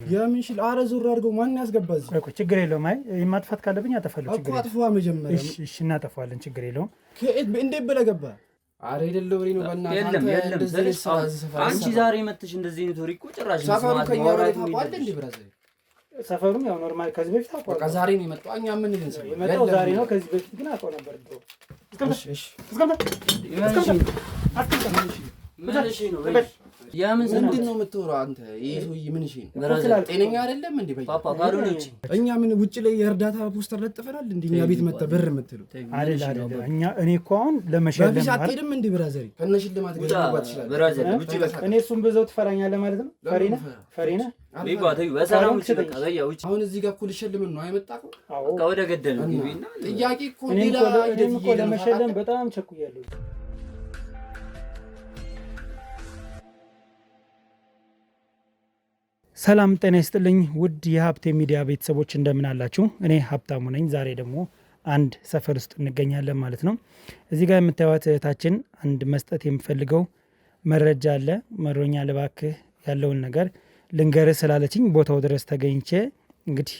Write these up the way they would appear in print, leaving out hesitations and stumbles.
የምን ሽል? አረ ዞር አድርገው። ማን ያስገባ እዚህ? ቆይ ቆይ፣ ችግር የለውም። አይ ማጥፋት ካለብኝ አጠፋለሁ። እኮ ችግር የለውም። አጥፋ መጀመሪያ። እሺ እሺ፣ እናጠፋዋለን። ችግር የለውም። ከየት እንዴት ብለህ ገባህ? አረ የሌለ ወሬ ነው። በእናትህ የለም አንተ የለም። እንደዚህ አይነት ስራ እዚህ ሰፈር አንቺ አይሰራም። ዛሬ መጥተሽ እንደዚህ አይነት ወሬ እኮ ጭራሽ ሰፈሩ መስማት ከኛ በላይ ማውራት ታውቀዋለህ እንዴ የለብሽም። Brother? ሰፈሩም ያው normal ከዚህ በፊት በቃ አውቀዋለሁ። ዛሬ ነው የመጣው። እኛ ምን ልንሰማ? የመጣው ዛሬ ነው። ከዚህ በፊት ግን አውቀው ነበር ድሮ። እሺ እሺ። ምን እሺ ነው? በይ። የምን ምንድን ነው የምትወራው አንተ? ይሄ ሰውዬ ምን እሺ ነው? Brother፣ ጤነኛ አይደለም እንዴ? በይ ፓፓ ካልሆነ ውጪ። እኛ ምን ውጭ ላይ የእርዳታ ፖስተር ለጥፈናል እንዴ? እኛ ቤት መጥተህ ብር የምትለው አይደል አይደል። እኛ እኔ እኮ አሁን ለመሸለም በፊት ነው አይደል? አትሄድም እንዴ brother? ከነ ሽልማት ውጣ ገንዘብ መግባት ትችላለህ። Brother፣ ውጪ በቃ። እኔ እሱን ብዘው ትፈራኛለህ ማለት ነው። ፈሪ ነህ፣ ፈሪ ነህ። ቢባ ተይው፣ በሰላም ውጪ በቃ በያ ውጪ። አሁን እዚህ ጋር እኮ ልሸልምን ነው አይመጣከው? አዎ። በቃ ወደ ገደለው ግቢና ጥያቄ እኮ እኔም ሌላ እኮ ሂደት እኔም እኮ እየሄደ ነው ለመሸለም ታውቃለህ? በጣም ቸኩያለሁ። ሰላም ጤና ይስጥልኝ ውድ የሀብቴ ሚዲያ ቤተሰቦች እንደምን አላችሁ? እኔ ሀብታሙ ነኝ። ዛሬ ደግሞ አንድ ሰፈር ውስጥ እንገኛለን ማለት ነው። እዚህ ጋር የምታዩት እህታችን አንድ መስጠት የምፈልገው መረጃ አለ። መሮኛ ልባክህ ያለውን ነገር ልንገርህ ስላለችኝ ቦታው ድረስ ተገኝቼ እንግዲህ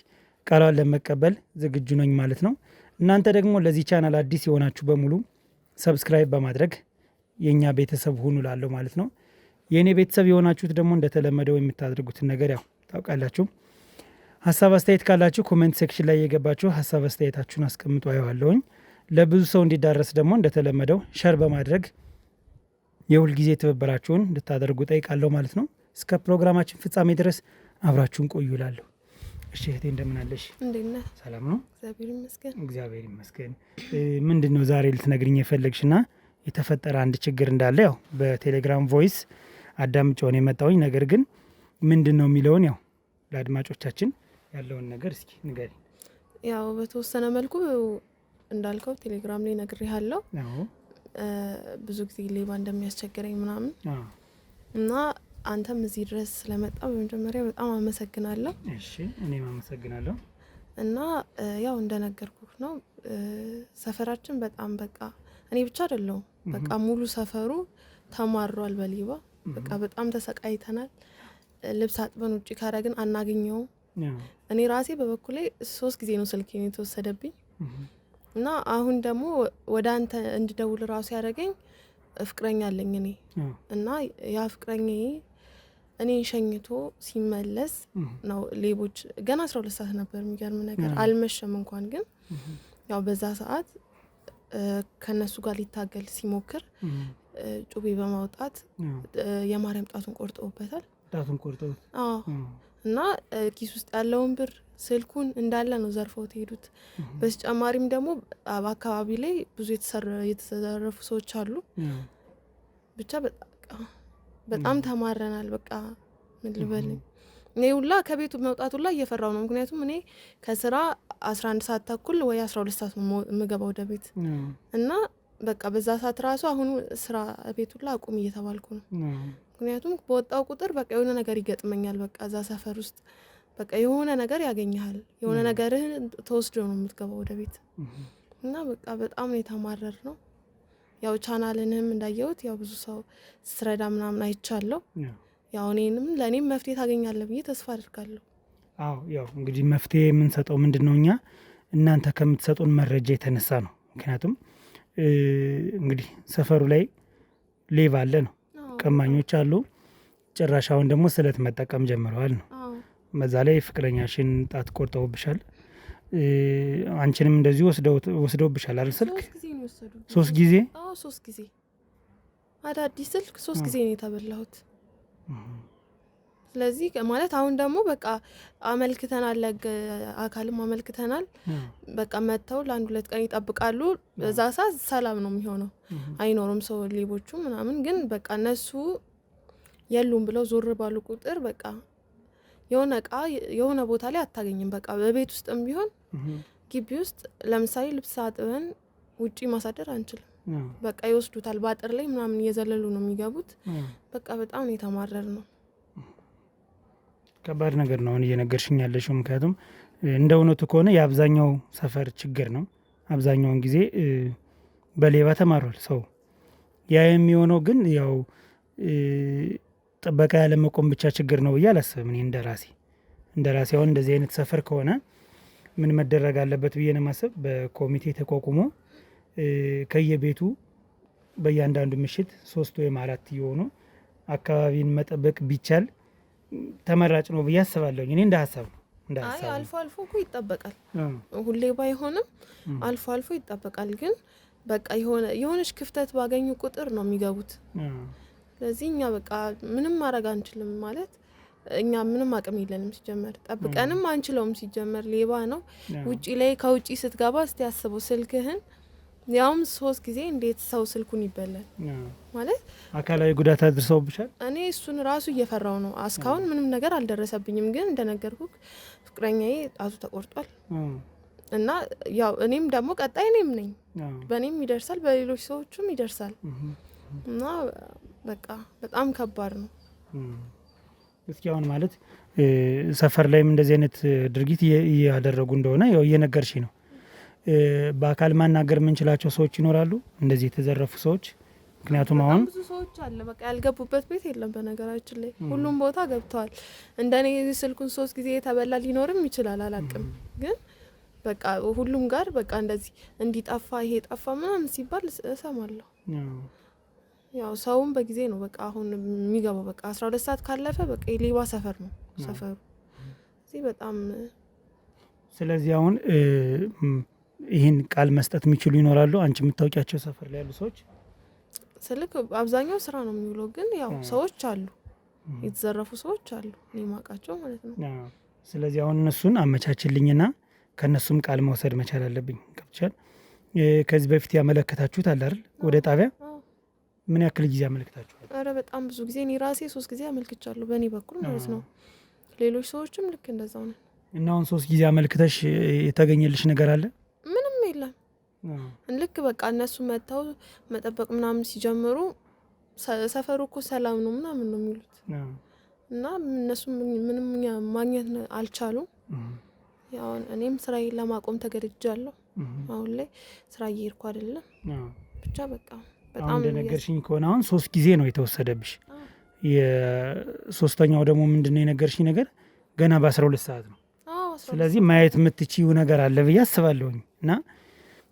ቃሏን ለመቀበል ዝግጁ ነኝ ማለት ነው። እናንተ ደግሞ ለዚህ ቻናል አዲስ የሆናችሁ በሙሉ subscribe በማድረግ የእኛ ቤተሰብ ሁኑ ላለሁ ማለት ነው። የእኔ ቤተሰብ የሆናችሁት ደግሞ እንደተለመደው የምታደርጉትን ነገር ያው ታውቃላችሁ። ሀሳብ አስተያየት ካላችሁ comment section ላይ የገባችሁ ሀሳብ አስተያየታችሁን አስቀምጡ፣ አየዋለሁኝ። ለብዙ ሰው እንዲዳረስ ደግሞ እንደተለመደው share በማድረግ የሁልጊዜ ትብብራችሁን እንድታደርጉ ጠይቃለሁ ማለት ነው። እስከ ፕሮግራማችን ፍጻሜ ድረስ አብራችሁን ቆዩ እላለሁ። እሺ እህቴ እንደምን አለሽ? እንዴት ነህ? ሰላም ነው? እግዚአብሔር ይመስገን። እግዚአብሔር ይመስገን። ምንድን ነው ዛሬ ልትነግሪኝ የፈለግሽና የተፈጠረ አንድ ችግር እንዳለ ያው በቴሌግራም voice አዳምጬው ነው የመጣሁኝ። ነገር ግን ምንድን ነው የሚለውን ያው ለአድማጮቻችን ያለውን ነገር እስኪ ንገሪ። ያው በተወሰነ መልኩ እንዳልከው ቴሌግራም ላይ ነግሬሃለሁ። ብዙ ጊዜ ሌባ እንደሚያስቸግረኝ ምናምን እና አንተም እዚህ ድረስ ስለመጣ በመጀመሪያ በጣም አመሰግናለሁ። እሺ እኔም አመሰግናለሁ። እና ያው እንደነገርኩህ ነው፣ ሰፈራችን በጣም በቃ እኔ ብቻ አይደለሁም፣ በቃ ሙሉ ሰፈሩ ተማሯል በሌባ። በቃ በጣም ተሰቃይተናል። ልብስ አጥበን ውጭ ካረግን አናገኘውም። እኔ ራሴ በበኩሌ 3 ጊዜ ነው ስልኬን የተወሰደብኝ። እና አሁን ደግሞ ወደ አንተ እንድደውል ራሱ ያደረገኝ ፍቅረኛ አለኝ እኔ። እና ያ ፍቅረኛዬ እኔን ሸኝቶ ሲመለስ ነው ሌቦች። ገና 12 ሰዓት ነበር፣ የሚገርም ነገር አልመሸም እንኳን፣ ግን ያው በዛ ሰዓት ከነሱ ጋር ሊታገል ሲሞክር ጩቤ በማውጣት የማርያም ጣቱን ቆርጠውበታል። ጣቱን ቆርጠውት? አዎ። እና ኪስ ውስጥ ያለውን ብር፣ ስልኩን እንዳለ ነው ዘርፈውት የሄዱት። በተጨማሪም ደግሞ በአካባቢ ላይ ብዙ የተዘረፉ ሰዎች አሉ። ብቻ በጣም ተማረናል። በቃ ምን ልበል፣ እኔ ሁላ ከቤቱ መውጣት ሁላ እየፈራው ነው። ምክንያቱም እኔ ከስራ 11 ሰዓት ተኩል ወይ 12 ሰዓት ነው የምገባው ወደ ቤት እና በቃ በዛ ሰዓት ራሱ አሁን ስራ ቤት ሁላ አቁም እየተባልኩ ነው። ምክንያቱም በወጣው ቁጥር በቃ የሆነ ነገር ይገጥመኛል። በቃ እዛ ሰፈር ውስጥ በቃ የሆነ ነገር ያገኝሃል። የሆነ ነገርህን ተወስዶ ነው የምትገባው ወደ ቤት እና በቃ በጣም ነው የተማረር ነው። ያው ቻናልንም እንዳየሁት ያው ብዙ ሰው ስትረዳ ምናምን አይቻለሁ። ያው እኔንም ለእኔም መፍትሄ ታገኛለህ ብዬ ተስፋ አድርጋለሁ። አዎ፣ ያው እንግዲህ መፍትሄ የምንሰጠው ምንድን ነው፣ እኛ እናንተ ከምትሰጡን መረጃ የተነሳ ነው። ምክንያቱም እንግዲህ ሰፈሩ ላይ ሌባ አለ ነው፣ ቀማኞች አሉ። ጭራሽ አሁን ደግሞ ስለት መጠቀም ጀምረዋል ነው። በዛ ላይ ፍቅረኛሽን ጣት ቆርጠውብሻል። አንቺንም እንደዚሁ ወስደውብሻል አይደል? ስልክ 3 ጊዜ ነው የወሰዱብኝ። 3 ጊዜ? አዎ፣ 3 ጊዜ አዳዲስ ስልክ 3 ጊዜ ነው የተበላሁት። ስለዚህ ማለት አሁን ደግሞ በቃ አመልክተናል፣ ለህግ አካልም አመልክተናል። በቃ መጥተው ለአንድ ሁለት ቀን ይጠብቃሉ። በዛ ሰዓት ሰላም ነው የሚሆነው፣ አይኖርም ሰው ሌቦቹ ምናምን። ግን በቃ እነሱ የሉም ብለው ዞር ባሉ ቁጥር በቃ የሆነ እቃ የሆነ ቦታ ላይ አታገኝም። በቃ በቤት ውስጥም ቢሆን ግቢ ውስጥ ለምሳሌ ልብስ አጥበን ውጪ ማሳደር አንችልም። በቃ ይወስዱታል። በአጥር ላይ ምናምን እየዘለሉ ነው የሚገቡት። በቃ በጣም ነው የተማረር ነው። ከባድ ነገር ነው አሁን እየነገርሽኝ ያለሽው። ምክንያቱም እንደ እውነቱ ከሆነ የአብዛኛው ሰፈር ችግር ነው። አብዛኛውን ጊዜ በሌባ ተማሯል ሰው። ያ የሚሆነው ግን ያው ጥበቃ ያለመቆም ብቻ ችግር ነው ብዬ አላስብም እኔ እንደራሴ። እንደ ራሴ አሁን እንደዚህ አይነት ሰፈር ከሆነ ምን መደረግ አለበት ብዬ ነው የማስብ። በኮሚቴ ተቋቁሞ ከየቤቱ በእያንዳንዱ ምሽት 3 ወይም 4 የሆኑ አካባቢን መጠበቅ ቢቻል ተመራጭ ነው ብዬ አስባለሁ። እኔ እንደ ሀሳብ ነው። አይ አልፎ አልፎ እኮ ይጠበቃል። ሁሌ ባይሆንም አልፎ አልፎ ይጠበቃል። ግን በቃ የሆነች ክፍተት ባገኙ ቁጥር ነው የሚገቡት። ስለዚህ እኛ በቃ ምንም ማድረግ አንችልም ማለት እኛ ምንም አቅም የለንም። ሲጀመር ጠብቀንም አንችለውም። ሲጀመር ሌባ ነው። ውጪ ላይ ከውጪ ስትገባ እስቲ አስበው ስልክህን ያውም 3 ጊዜ እንዴት ሰው ስልኩን ይበላል? ማለት አካላዊ ጉዳት አድርሰውብሻል? እኔ እሱን ራሱ እየፈራው ነው። እስካሁን ምንም ነገር አልደረሰብኝም። ግን እንደነገርኩህ ፍቅረኛዬ ጣቱ ተቆርጧል እና ያው እኔም ደግሞ ቀጣይ እኔም ነኝ። በእኔም ይደርሳል፣ በሌሎች ሰዎችም ይደርሳል። እና በቃ በጣም ከባድ ነው። እስኪ አሁን ማለት ሰፈር ላይም እንደዚህ አይነት ድርጊት እያደረጉ እንደሆነ ያው እየነገርሽ ነው። በአካል ማናገር የምንችላቸው ሰዎች ይኖራሉ እንደዚህ የተዘረፉ ሰዎች? ምክንያቱም አሁን ብዙ ሰዎች አለ በቃ ያልገቡበት ቤት የለም። በነገራችን ላይ ሁሉም ቦታ ገብተዋል። እንደኔ ስልኩን 3 ጊዜ የተበላ ሊኖርም ይችላል፣ አላቅም። ግን በቃ ሁሉም ጋር በቃ እንደዚህ እንዲጠፋ ይሄ ጠፋ ምናምን ሲባል እሰማለሁ። ያው ሰውም በጊዜ ነው በቃ አሁን የሚገባው። በቃ 12 ሰዓት ካለፈ በቃ የሌባ ሰፈር ነው ሰፈሩ። እዚህ በጣም ስለዚህ አሁን ይህን ቃል መስጠት የሚችሉ ይኖራሉ? አንቺ የምታውቂያቸው ሰፈር ላይ ያሉ ሰዎች? ስልክ አብዛኛው ስራ ነው የሚውለው፣ ግን ያው ሰዎች አሉ፣ የተዘረፉ ሰዎች አሉ፣ እኔ የማውቃቸው ማለት ነው። ስለዚህ አሁን እነሱን አመቻችልኝና ከእነሱም ቃል መውሰድ መቻል አለብኝ። ገብቶሻል? ከዚህ በፊት ያመለከታችሁት አለ አይደል? ወደ ጣቢያ ምን ያክል ጊዜ አመልክታችኋል? ኧረ በጣም ብዙ ጊዜ። እኔ ራሴ 3 ጊዜ አመልክቻለሁ በእኔ በኩል ማለት ነው። ሌሎች ሰዎችም ልክ እንደዛው ነን። እና አሁን 3 ጊዜ አመልክተሽ የተገኘልሽ ነገር አለ? ምንም የለም። ልክ በቃ እነሱ መጥተው መጠበቅ ምናምን ሲጀምሩ ሰፈሩ እኮ ሰላም ነው ምናምን ነው የሚሉት። እና እነሱ ምንም ማግኘት አልቻሉም። ያው እኔም ስራዬን ለማቆም ተገድጃለሁ። አሁን ላይ ስራ እየሄድኩ አይደለም። ብቻ በቃ በጣም እንደነገርሽኝ ከሆነ አሁን 3 ጊዜ ነው የተወሰደብሽ። የሶስተኛው ደግሞ ምንድነው የነገርሽኝ ነገር ገና በ12 ሰዓት ነው። ስለዚህ ማየት የምትችይው ነገር አለ ብዬ አስባለሁኝ። እና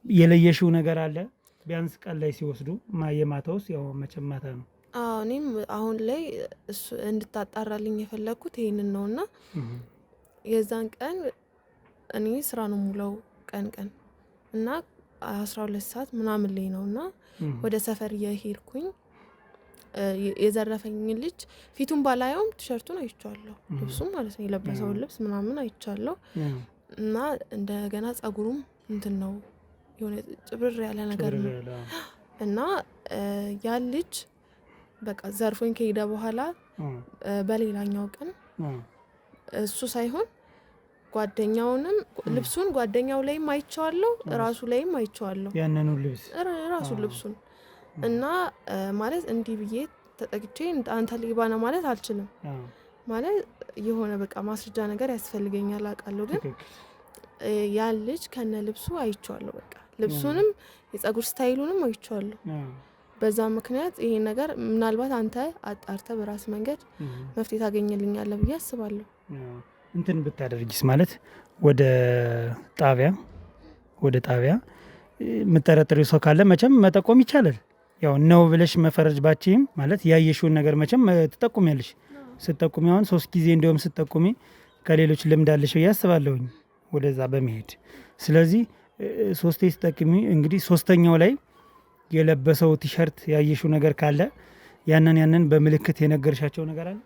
የለየሽው ነገር አለ ቢያንስ ቀን ላይ ሲወስዱ የማታውስ ያው መቼም ማታ ነው። አዎ እኔም አሁን ላይ እሱ እንድታጣራልኝ የፈለኩት ይሄንን ነውና የዛን ቀን እኔ ስራ ነው ሙለው ቀን ቀን እና 12 ሰዓት ምናምን ላይ ነውና ወደ ሰፈር የሄድኩኝ የዘረፈኝ ልጅ ፊቱን ባላየውም ቲሸርቱን አይቻለሁ፣ ልብሱም ማለት ነው የለበሰውን ልብስ ምናምን አይቻለሁ። እና እንደገና ጸጉሩም እንትን ነው የሆነ ጭብርር ያለ ነገር ነው። እና ያ ልጅ በቃ ዘርፎኝ ከሄደ በኋላ በሌላኛው ቀን እሱ ሳይሆን ጓደኛውንም ልብሱን ጓደኛው ላይም አይቼዋለሁ፣ ራሱ ላይም አይቼዋለሁ። ያንኑ ልብስ ራሱ ልብሱን እና ማለት እንዲህ ብዬ ተጠግቼ አንተ ሌባ ነህ ማለት አልችልም። ማለት የሆነ በቃ ማስረጃ ነገር ያስፈልገኛል አውቃለሁ። ግን ያን ልጅ ከነ ልብሱ አይቼዋለሁ። በቃ ልብሱንም የጸጉር ስታይሉንም አይቼዋለሁ። በዛ ምክንያት ይሄ ነገር ምናልባት አንተ አጣርተህ በራስ መንገድ መፍትሄ ታገኝልኛለህ ብዬ አስባለሁ። እንትን ብታደርጊስ ማለት ወደ ጣቢያ የምጠረጥሪው ሰው ካለ መቼም መጠቆም ይቻላል። ያው ነው ብለሽ መፈረጅ ባችም ማለት ያየሽውን ነገር መቼም ትጠቁሚያለሽ። ስትጠቁሚ አሁን 3 ጊዜ እንደውም ስትጠቁሚ ከሌሎች ልምድ አለሽ ብዬ አስባለሁኝ ወደዛ በመሄድ። ስለዚህ 3 ስትጠቁሚ እንግዲህ 3ኛው ላይ የለበሰው ቲሸርት ያየሽው ነገር ካለ ያንን በምልክት የነገርሻቸው ነገር አለ?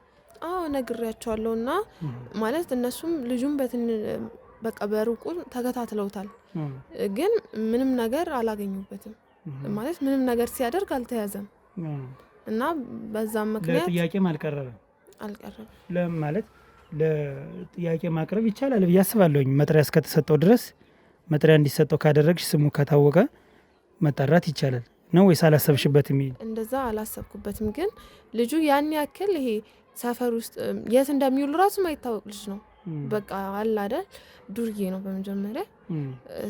አዎ ነግሬያቸዋለሁና ማለት እነሱም ልጁም በቃ በሩቁ ተከታትለውታል። ግን ምንም ነገር አላገኙበትም። ማለት ምንም ነገር ሲያደርግ አልተያዘም። እና በዛም ምክንያት ለጥያቄም አልቀረበም። ለማለት ለጥያቄ ማቅረብ ይቻላል ብዬ አስባለሁኝ። መጥሪያ እስከተሰጠው ድረስ መጥሪያ እንዲሰጠው ካደረግሽ ስሙ ከታወቀ መጣራት ይቻላል ነው ወይስ አላሰብሽበትም? እንደዛ አላሰብኩበትም። ግን ልጁ ያን ያክል ይሄ ሰፈር ውስጥ የት እንደሚውል ራሱ ማይታወቅ ልጅ ነው። በቃ አለ አይደል ዱርዬ ነው በመጀመሪያ።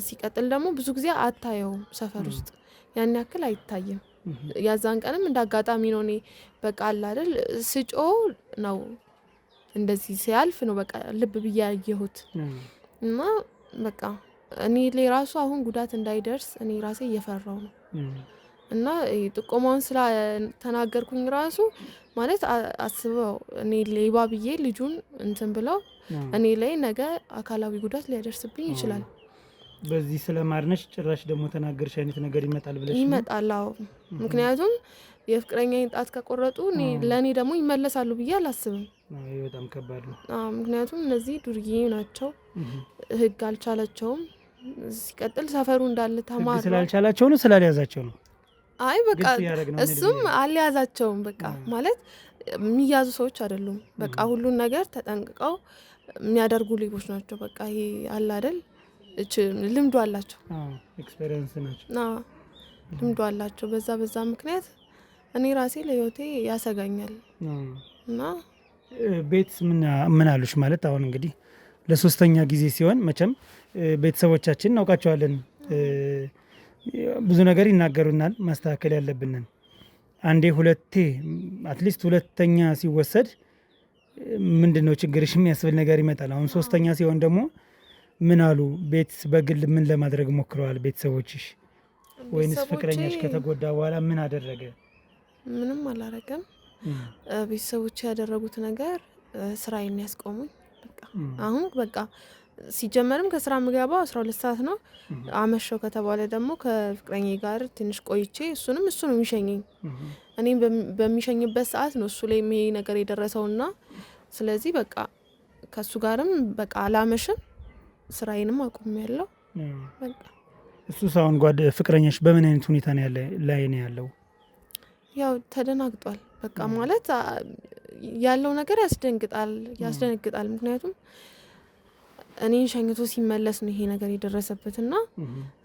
ሲቀጥል ደግሞ ብዙ ጊዜ አታየውም ሰፈር ውስጥ ያን ያክል አይታይም። ያዛን ቀንም እንዳጋጣሚ ነው እኔ በቃ አለ አይደል ስጮ ነው እንደዚህ ሲያልፍ ነው በቃ ልብ ብዬ ያየሁት እና በቃ እኔ ላይ ራሱ አሁን ጉዳት እንዳይደርስ እኔ ራሴ እየፈራው ነው። እና ጥቆማውን ስለተናገርኩኝ ራሱ ማለት አስበው እኔ ሌባ ብዬ ልጁን እንትን ብለው እኔ ላይ ነገ አካላዊ ጉዳት ሊያደርስብኝ ይችላል። በዚህ ስለማርነሽ ጭራሽ ደግሞ ተናገርሽ አይነት ነገር ይመጣል ብለሽ ይመጣል። አዎ፣ ምክንያቱም የፍቅረኛዬን ጣት ከቆረጡ ለእኔ ደግሞ ይመለሳሉ ብዬ አላስብም። በጣም ከባድ ነው። ምክንያቱም እነዚህ ዱርዬ ናቸው፣ ህግ አልቻላቸውም። ሲቀጥል ሰፈሩ እንዳለ ተማረ። ስላልቻላቸው ነው ስላልያዛቸው ነው? አይ በቃ እሱም አልያዛቸውም። በቃ ማለት የሚያዙ ሰዎች አይደሉም። በቃ ሁሉን ነገር ተጠንቅቀው የሚያደርጉ ሌቦች ናቸው። በቃ ይሄ አለ አይደል ልምዱ አላቸው፣ experience ናቸው፣ ልምዱ አላቸው። በዛ በዛ ምክንያት እኔ ራሴ ለህይወቴ ያሰጋኛል። እና ቤት ምን አሉሽ? ማለት አሁን እንግዲህ ለሶስተኛ ጊዜ ሲሆን መቼም ቤተሰቦቻችን እናውቃቸዋለን፣ ብዙ ነገር ይናገሩናል፣ ማስተካከል ያለብንን አንዴ ሁለቴ at least ሁለተኛ ሲወሰድ ምንድን ነው ችግርሽ የሚያስብል ነገር ይመጣል። አሁን ሶስተኛ ሲሆን ደግሞ ምን አሉ? ቤት በግል ምን ለማድረግ ሞክረዋል ቤተሰቦችሽ? ወይንስ ፍቅረኛሽ ከተጎዳ በኋላ ምን አደረገ? ምንም አላረገም። ቤተሰቦች ያደረጉት ነገር ስራዬን ያስቆሙኝ። በቃ አሁን በቃ ሲጀመርም ከስራ ምገባው 12 ሰዓት ነው። አመሸው ከተባለ ደግሞ ከፍቅረኛ ጋር ትንሽ ቆይቼ እሱንም እሱ ነው የሚሸኘኝ። እኔም በሚሸኝበት ሰዓት ነው እሱ ላይ ይሄ ነገር የደረሰውና ስለዚህ በቃ ከእሱ ጋርም በቃ አላመሽም፣ ስራዬንም አቁሜያለሁ። በቃ እሱ ሳሁን ጓድ ፍቅረኛሽ በምን አይነት ሁኔታ ነው ያለ ላይ ነው ያለው? ያው ተደናግጧል። በቃ ማለት ያለው ነገር ያስደንግጣል ያስደነግጣል። ምክንያቱም እኔን ሸኝቶ ሲመለስ ነው ይሄ ነገር የደረሰበት እና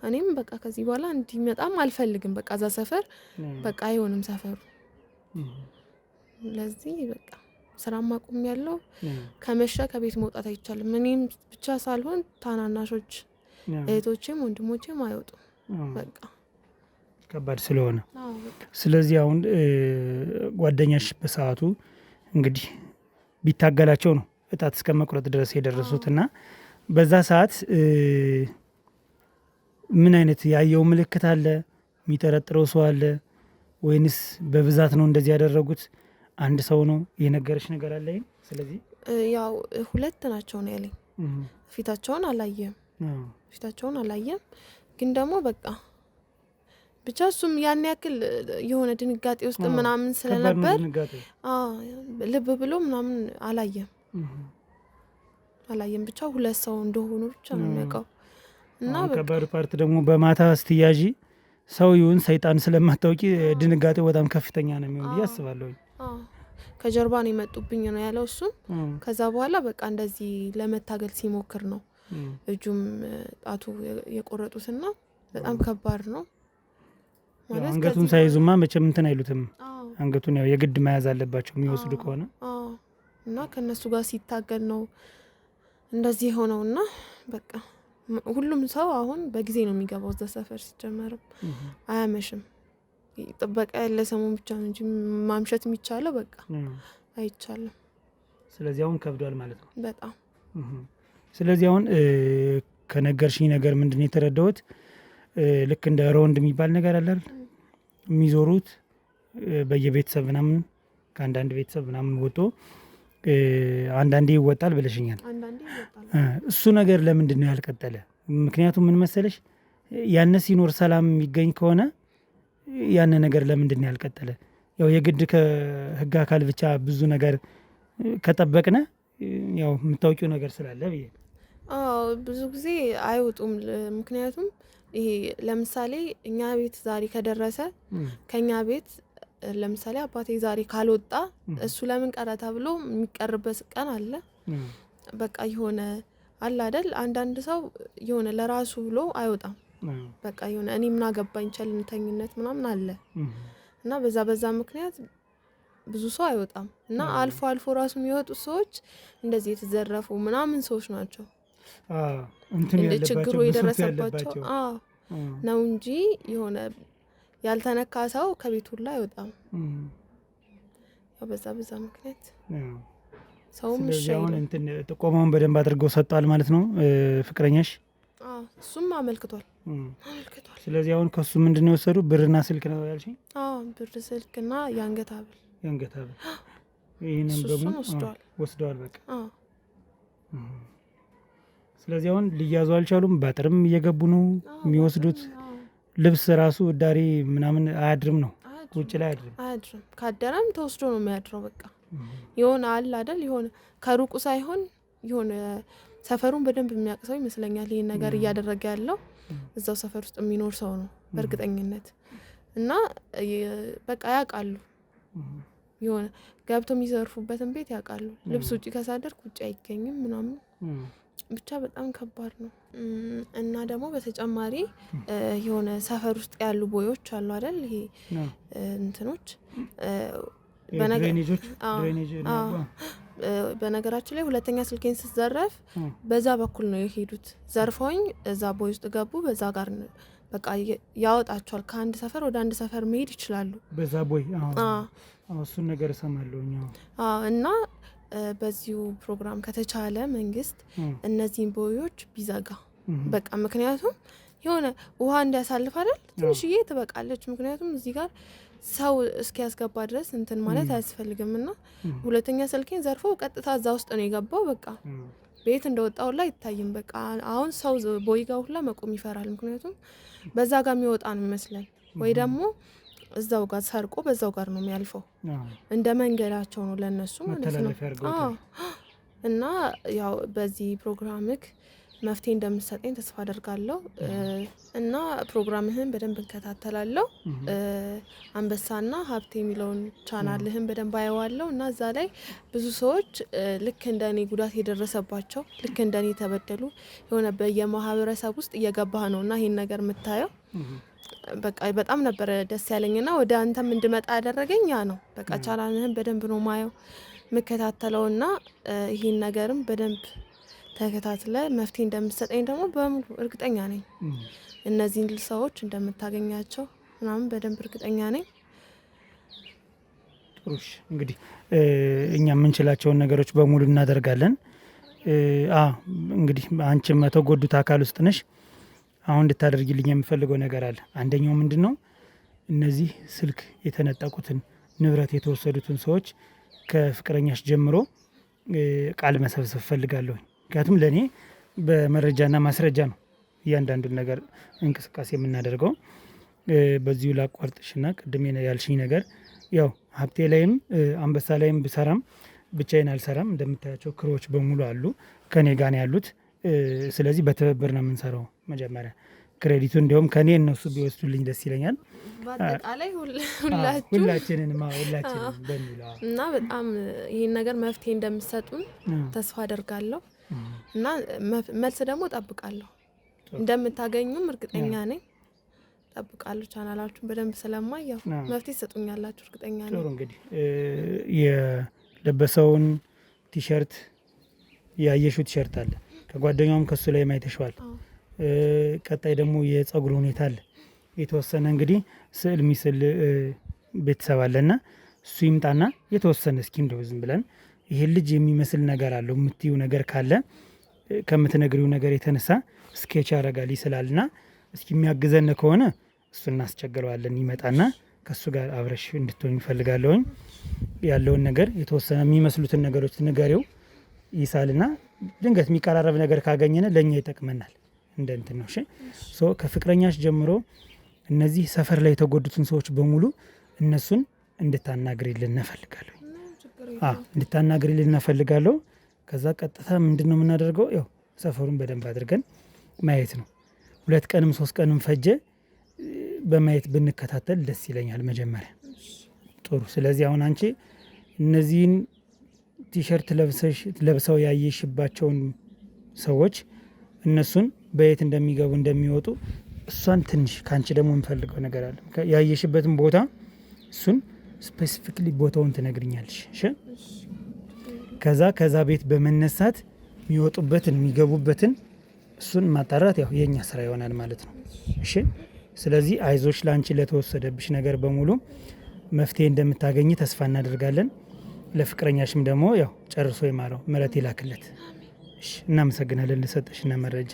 እኔም በቃ ከዚህ በኋላ እንዲመጣም አልፈልግም። በቃ እዛ ሰፈር በቃ አይሆንም ሰፈሩ። ለዚህ በቃ ስራም አቁሜያለሁ። ከመሸ ከቤት መውጣት አይቻልም። እኔም ብቻ ሳልሆን ታናናሾች እህቶቼም ወንድሞቼም አይወጡም። በቃ ከባድ ስለሆነ ስለዚህ አሁን ጓደኛሽ በሰዓቱ እንግዲህ ቢታገላቸው ነው እጣት እስከ መቁረጥ ድረስ የደረሱት እና በዛ ሰዓት ምን አይነት ያየው ምልክት አለ? የሚጠረጥረው ሰው አለ ወይንስ በብዛት ነው እንደዚህ ያደረጉት? አንድ ሰው ነው የነገረሽ ነገር አለ? ስለዚህ ያው ሁለት ናቸው ነው ያለኝ። ፊታቸውን አላየም ፊታቸውን አላየም፣ ግን ደግሞ በቃ ብቻ እሱም ያን ያክል የሆነ ድንጋጤ ውስጥ ምናምን ስለነበር ልብ ብሎ ምናምን አላየም አላየም። ብቻ ሁለት ሰው እንደሆኑ ብቻ ነው የሚያውቀው። እና ከባዱ part ደግሞ በማታ ስትያዢ ሰው ይሁን ሰይጣን ስለማታውቂ ድንጋጤው በጣም ከፍተኛ ነው የሚሆን ብዬ አስባለሁ። ከጀርባ ነው የመጡብኝ ነው ያለው እሱም። ከዛ በኋላ በቃ እንደዚህ ለመታገል ሲሞክር ነው እጁም ጣቱ የቆረጡትና በጣም ከባድ ነው። አንገቱን ሳይዙማ መቼም እንትን አይሉትም። አንገቱን ያው የግድ መያዝ አለባቸው የሚወስዱ ከሆነ እና ከእነሱ ጋር ሲታገል ነው እንደዚህ የሆነውና በቃ ሁሉም ሰው አሁን በጊዜ ነው የሚገባው እዛ ሰፈር። ሲጀመርም አያመሽም። ጥበቃ ያለ ሰሞን ብቻ ነው እንጂ ማምሸት የሚቻለው በቃ አይቻልም። ስለዚህ አሁን ከብዷል ማለት ነው በጣም። ስለዚህ አሁን ከነገርሽኝ ነገር ምንድን ነው የተረዳሁት? ልክ እንደ ሮንድ የሚባል ነገር አለ አይደል? የሚዞሩት በየቤተሰብ ምናምን ከአንዳንድ ቤተሰብ ምናምን ወጥቶ አንዳንዴ ይወጣል ብለሽኛል። እሱ ነገር ለምንድን ነው ያልቀጠለ? ምክንያቱም ምን መሰለሽ ያነ ሲኖር ሰላም የሚገኝ ከሆነ ያነ ነገር ለምንድን ነው ያልቀጠለ? ያው የግድ ከህግ አካል ብቻ ብዙ ነገር ከጠበቅነ ያው የምታውቂው ነገር ስላለ ብዬ። አዎ ብዙ ጊዜ አይወጡም። ምክንያቱም ይሄ ለምሳሌ እኛ ቤት ዛሬ ከደረሰ ከኛ ቤት ለምሳሌ አባቴ ዛሬ ካልወጣ እሱ ለምን ቀረ ተብሎ የሚቀርበት ቀን አለ። በቃ የሆነ አለ አይደል፣ አንዳንድ ሰው የሆነ ለራሱ ብሎ አይወጣም። በቃ የሆነ እኔ ምን አገባኝ ቸልተኝነት ምናምን አለ እና በዛ በዛ ምክንያት ብዙ ሰው አይወጣም እና አልፎ አልፎ ራሱ የሚወጡት ሰዎች እንደዚህ የተዘረፉ ምናምን ሰዎች ናቸው። ችግሩ የደረሰባቸው ነው እንጂ የሆነ ያልተነካ ሰው ከቤት ሁላ አይወጣም። ያው በዛ በዛ ምክንያት። ሰውም እሺ ስለዚህ አሁን አይልም። እንትን ጥቆማውን በደንብ አድርገው ሰጥቷል ማለት ነው ፍቅረኛሽ? አዎ፣ እሱም አመልክቷል አመልክቷል። ስለዚህ አሁን ከሱ ምንድን ነው የወሰዱ? ብርና ስልክ ነው ያልሽኝ? አዎ፣ ብር፣ ስልክና የአንገት ሐብል። የአንገት ሐብል ይህንን እሱ በሙሉ እሱን ወስደዋል። ወስደዋል። በቃ አዎ። ስለዚህ አሁን ሊያዙ አልቻሉም። በአጥርም እየገቡ ነው የሚወስዱት። አዎ፣ ልብስ ራሱ ዳሪ ምናምን አያድርም ነው፣ አያድርም። ውጭ ላይ አያድርም። አያድርም። ካደረም ተወስዶ ነው የሚያድረው። በቃ የሆነ አለ አይደል፣ የሆነ ከሩቁ ሳይሆን የሆነ ሰፈሩን በደንብ የሚያውቅ ሰው ይመስለኛል ይህን ነገር እያደረገ ያለው፣ እዛው ሰፈር ውስጥ የሚኖር ሰው ነው በእርግጠኝነት። እና በቃ ያውቃሉ፣ የሆነ ገብቶ የሚዘርፉበትን ቤት ያውቃሉ። ልብስ ውጭ ካሳደርክ ውጭ አይገኝም ምናምን፣ ብቻ በጣም ከባድ ነው። እና ደግሞ በተጨማሪ የሆነ ሰፈር ውስጥ ያሉ ቦዮች አሉ አይደል፣ ይሄ እንትኖች drainage ኦች drainage በነገራችን ላይ ሁለተኛ ስልኬን ስዘረፍ በዛ በኩል ነው የሄዱት። ዘርፈውኝ እዛ ቦይ ውስጥ ገቡ። በዛ ጋር በቃ ያወጣቸዋል። ከአንድ ሰፈር ወደ አንድ ሰፈር መሄድ ይችላሉ። በዛ ቦይ እሱን ነገር እሰማለሁ። እና በዚሁ ፕሮግራም ከተቻለ መንግስት እነዚህን ቦዮች ቢዘጋ በቃ፣ ምክንያቱም የሆነ ውሃ እንዲያሳልፍ አይደል፣ ትንሽዬ ትበቃለች። ምክንያቱም እዚህ ጋር ሰው እስኪያስገባ ድረስ እንትን ማለት አያስፈልግም። እና ሁለተኛ ስልኬን ዘርፎ ቀጥታ እዛ ውስጥ ነው የገባው። በቃ ቤት እንደወጣው ሁላ አይታይም። በቃ አሁን ሰው ቦይ ጋር ሁላ መቆም ይፈራል። ምክንያቱም በዛ ጋር የሚወጣ ነው ይመስለን፣ ወይ ደግሞ እዛው ጋር ሰርቆ በዛው ጋር ነው የሚያልፈው። እንደ መንገዳቸው ነው ለነሱ ማለት ነው። እና ያው በዚህ ፕሮግራምክ መፍትሄ እንደምትሰጠኝ ተስፋ አደርጋለሁ። እና ፕሮግራምህን በደንብ እንከታተላለሁ። አንበሳና ሀብቴ የሚለውን ቻናልህን በደንብ አየዋለሁ። እና እዛ ላይ ብዙ ሰዎች ልክ እንደ እኔ ጉዳት የደረሰባቸው፣ ልክ እንደ እኔ የተበደሉ፣ የሆነ በየማህበረሰብ ውስጥ እየገባህ ነው እና ይሄን ነገር የምታየው በቃ በጣም ነበረ ደስ ያለኝና ወደ አንተም እንድመጣ ያደረገኝ ያ ነው። በቃ ቻናልህን በደንብ ነው ማየው የምከታተለውና ይህን ነገርም በደንብ ተከታትለ መፍትሄ እንደምትሰጠኝ ደግሞ በሙሉ እርግጠኛ ነኝ። እነዚህን ሰዎች እንደምታገኛቸው ምናምን በደንብ እርግጠኛ ነኝ። ጥሩሽ፣ እንግዲህ እኛ የምንችላቸውን ነገሮች በሙሉ እናደርጋለን። እንግዲህ አንቺም ከተጎዱት አካል ውስጥ ነሽ። አሁን እንድታደርጊልኝ የምፈልገው ነገር አለ። አንደኛው ምንድን ነው? እነዚህ ስልክ የተነጠቁትን፣ ንብረት የተወሰዱትን ሰዎች ከፍቅረኛሽ ጀምሮ ቃል መሰብሰብ እፈልጋለሁ። ምክንያቱም ለእኔ በመረጃና ማስረጃ ነው እያንዳንዱን ነገር እንቅስቃሴ የምናደርገው። በዚሁ ላቋርጥሽና ቅድም ያልሽኝ ነገር፣ ያው ሀብቴ ላይም አንበሳ ላይም ብሰራም ብቻዬን አልሰራም። እንደምታያቸው crew ዎች በሙሉ አሉ፣ ከኔ ጋር ነው ያሉት። ስለዚህ በትብብር ነው የምንሰራው። መጀመሪያ credit ኡ እንዲሁም ከኔ እነሱ ቢወስዱልኝ ደስ ይለኛል። በአጠቃላይ ሁላችሁ ሁላችንንም፣ ሁላችንም በሚለው። እና በጣም ይህን ነገር መፍትሄ እንደምትሰጡን ተስፋ አደርጋለሁ እና መልስ ደግሞ እጠብቃለሁ። እንደምታገኙም እርግጠኛ ነኝ። እጠብቃለሁ። ቻናላችሁን በደንብ ስለማይ ያው መፍትሄ ትሰጡኛላችሁ እርግጠኛ ነኝ። ጥሩ፣ እንግዲህ የለበሰውን ቲሸርት፣ ያየሽው ቲሸርት አለ፣ ከጓደኛውም ከሱ ላይ አይተሸዋል። ቀጣይ ደግሞ የጸጉር ሁኔታ አለ። የተወሰነ እንግዲህ ስዕል ሚስል ቤተሰብ አለና እሱ ይምጣና የተወሰነ እስኪ እንደው ዝም ብለን ይሄን ልጅ የሚመስል ነገር አለው የምትዩ ነገር ካለ፣ ከምትነግሪው ነገር የተነሳ sketch ያደርጋል፣ ይስላልና እስኪ የሚያግዘን ከሆነ እሱ እናስቸግረዋለን። ይመጣና ከእሱ ጋር አብረሽ እንድትሆኝ እፈልጋለሁኝ። ያለውን ነገር የተወሰነ የሚመስሉትን ነገሮች ንገሪው፣ ይሳልና ድንገት የሚቀራረብ ነገር ካገኘነ ለእኛ ይጠቅመናል። እንደ እንትን ነው። እሺ፣ so ከፍቅረኛሽ ጀምሮ እነዚህ ሰፈር ላይ የተጎዱትን ሰዎች በሙሉ እነሱን እንድታናግሪልን እፈልጋለሁ። እንድታናግሪልን እፈልጋለሁ። ከዛ ቀጥታ ምንድን ነው የምናደርገው? ያው ሰፈሩን በደንብ አድርገን ማየት ነው። 2 ቀንም 3 ቀንም ፈጀ በማየት ብንከታተል ደስ ይለኛል። መጀመሪያ ጥሩ። ስለዚህ አሁን አንቺ እነዚህን ቲሸርት ለብሰው ያየሽባቸውን ሰዎች፣ እነሱን በየት እንደሚገቡ እንደሚወጡ እሷን ትንሽ ከአንቺ ደግሞ የምፈልገው ነገር አለ። ያየሽበትን ቦታ እሱን specifically ቦታውን ትነግሪኛለሽ። እሺ? ከዛ ቤት በመነሳት የሚወጡበትን የሚገቡበትን እሱን ማጣራት ያው የኛ ስራ ይሆናል ማለት ነው። እሺ። ስለዚህ አይዞሽ፣ ለአንቺ ለተወሰደብሽ ነገር በሙሉ መፍትሄ እንደምታገኝ ተስፋ እናደርጋለን። ለፍቅረኛሽም ደግሞ ያው ጨርሶ ይማረው፣ ምሕረት ይላክለት። እሺ፣ እናመሰግናለን ለሰጠሽና መረጃ።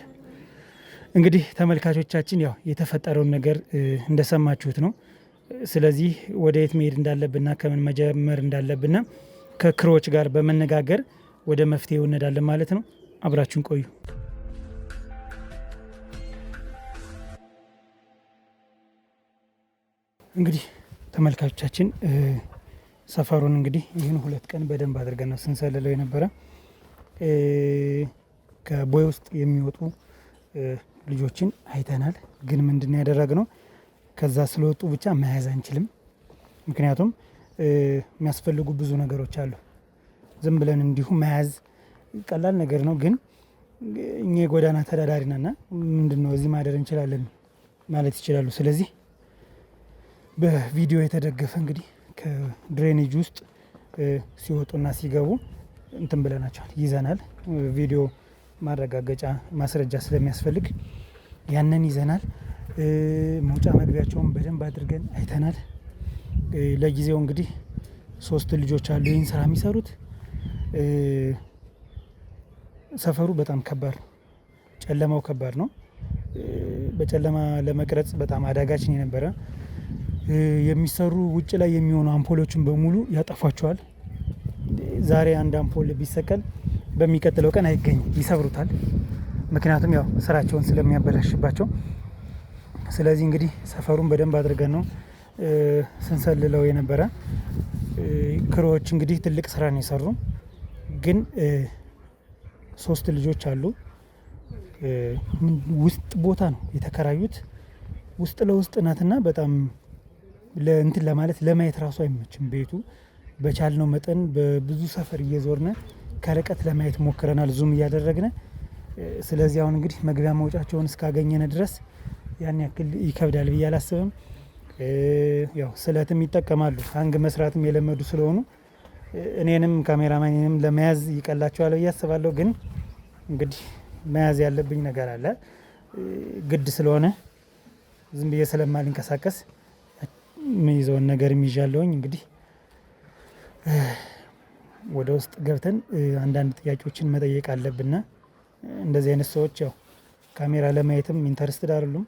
እንግዲህ ተመልካቾቻችን ያው የተፈጠረውን ነገር እንደሰማችሁት ነው። ስለዚህ ወደ የት መሄድ እንዳለብንና ከምን መጀመር እንዳለብን ከክሮች ጋር በመነጋገር ወደ መፍትሄው እንሄዳለን ማለት ነው። አብራችሁን ቆዩ። እንግዲህ ተመልካቾቻችን ሰፈሩን እንግዲህ ይህን 2 ቀን በደንብ አድርገን ነው ስንሰልለው የነበረ። ከቦይ ውስጥ የሚወጡ ልጆችን አይተናል። ግን ምንድን ያደረግነው ከዛ ስለወጡ ብቻ መያዝ አንችልም። ምክንያቱም የሚያስፈልጉ ብዙ ነገሮች አሉ። ዝም ብለን እንዲሁ መያዝ ቀላል ነገር ነው፣ ግን እኛ የጎዳና ተዳዳሪ ነን እና ምንድን ነው እዚህ ማደር እንችላለን ማለት ይችላሉ። ስለዚህ በቪዲዮ የተደገፈ እንግዲህ ከ drainage ውስጥ ሲወጡና ሲገቡ እንትን ብለናቸዋል፣ ይዘናል። ቪዲዮ ማረጋገጫ ማስረጃ ስለሚያስፈልግ ያንን ይዘናል። መውጫ መግቢያቸውን በደንብ አድርገን አይተናል። ለጊዜው እንግዲህ ሶስት ልጆች አሉ ይህን ስራ የሚሰሩት። ሰፈሩ በጣም ከባድ ነው። ጨለማው ከባድ ነው። በጨለማ ለመቅረጽ በጣም አዳጋች ነው የነበረ። የሚሰሩ ውጭ ላይ የሚሆኑ አምፖሎችን በሙሉ ያጠፏቸዋል። ዛሬ አንድ አምፖል ቢሰቀል በሚቀጥለው ቀን አይገኝም፣ ይሰብሩታል። ምክንያቱም ያው ስራቸውን ስለሚያበላሽባቸው። ስለዚህ እንግዲህ ሰፈሩን በደንብ አድርገን ነው ስንሰልለው የነበረ። Crew ዎች እንግዲህ ትልቅ ስራ ነው የሰሩ። ግን ሶስት ልጆች አሉ። ውስጥ ቦታ ነው የተከራዩት። ውስጥ ለውስጥ ናትና በጣም ለእንትን ለማለት ለማየት ራሱ አይመችም ቤቱ። በቻልነው መጠን በብዙ ሰፈር እየዞርነ ከርቀት ለማየት ሞክረናል፣ zoom እያደረግነ። ስለዚህ አሁን እንግዲህ መግቢያ መውጫቸውን እስካገኘነ ድረስ ያን ያክል ይከብዳል ብዬ አላስብም። ያው ስለትም ይጠቀማሉ፣ hang መስራትም የለመዱ ስለሆኑ እኔንም ካሜራማኔንም ለመያዝ ይቀላቸዋል ብዬ አስባለሁ። ግን እንግዲህ መያዝ ያለብኝ ነገር አለ፣ ግድ ስለሆነ ዝም ብዬ ስለማልንቀሳቀስ የምይዘውን ነገር ይዣለሁኝ። እንግዲህ ወደ ውስጥ ገብተን አንዳንድ ጥያቄዎችን መጠየቅ አለብን። እንደዚህ አይነት ሰዎች ያው ካሜራ ለማየትም interested አይደሉም።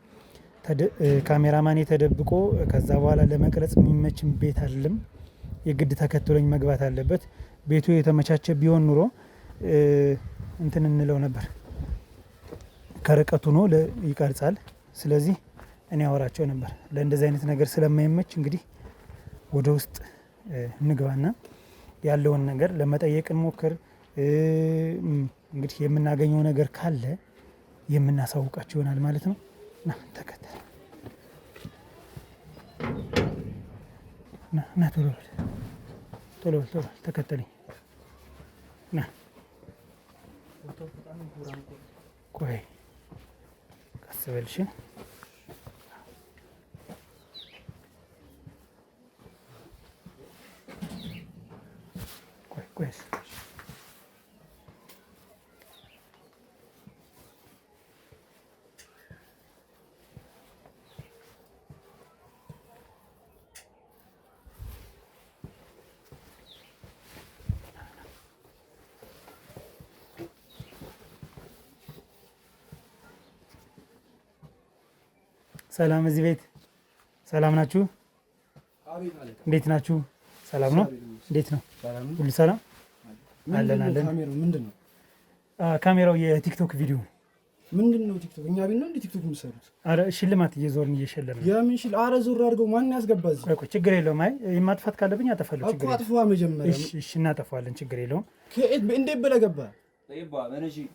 ካሜራማኔ ተደብቆ ከዛ በኋላ ለመቅረጽ የሚመችም ቤት አይደለም። የግድ ተከትሎኝ መግባት አለበት። ቤቱ የተመቻቸ ቢሆን ኑሮ እንትን እንለው ነበር። ከርቀቱ ሆኖ ይቀርጻል። ስለዚህ እኔ አወራቸው ነበር። ለእንደዚህ አይነት ነገር ስለማይመች እንግዲህ ወደ ውስጥ እንግባና ያለውን ነገር ለመጠየቅ እንሞክር። እንግዲህ የምናገኘው ነገር ካለ የምናሳውቃቸው ይሆናል ማለት ነው። ና ተከተል፣ ና ና፣ ቶሎ በል ቶሎ በል ቶሎ በል ተከተለኝ። ና ቆይ ቀስ በል እሺ። ቆይ ቆይ። ሰላም፣ እዚህ ቤት ሰላም ናችሁ? አቤት አለቃ። እንዴት ናችሁ? ሰላም ነው? እንዴት ነው? ሁሉ ሰላም አለን አለን። ካሜራው ምንድን ነው? ካሜራው የቲክቶክ ቪዲዮ ነው። ምንድን ነው ቲክቶክ? እኛ ቤት ነው እንዴ ቲክቶክ የምትሰሩት? አረ ሽልማት እየዞርን እየሸለምን ነው። የምን ሽል? አረ ዞር አድርገው። ማን ያስገባ እዚህ? ቆይ ቆይ፣ ችግር የለውም። አይ ማጥፋት ካለብኝ አጠፋለሁ። እኮ ችግር የለውም። አጥፋ መጀመሪያ። እሺ እሺ፣ እናጠፋዋለን። ችግር የለውም። ከየት እንዴት ብለህ ገባ?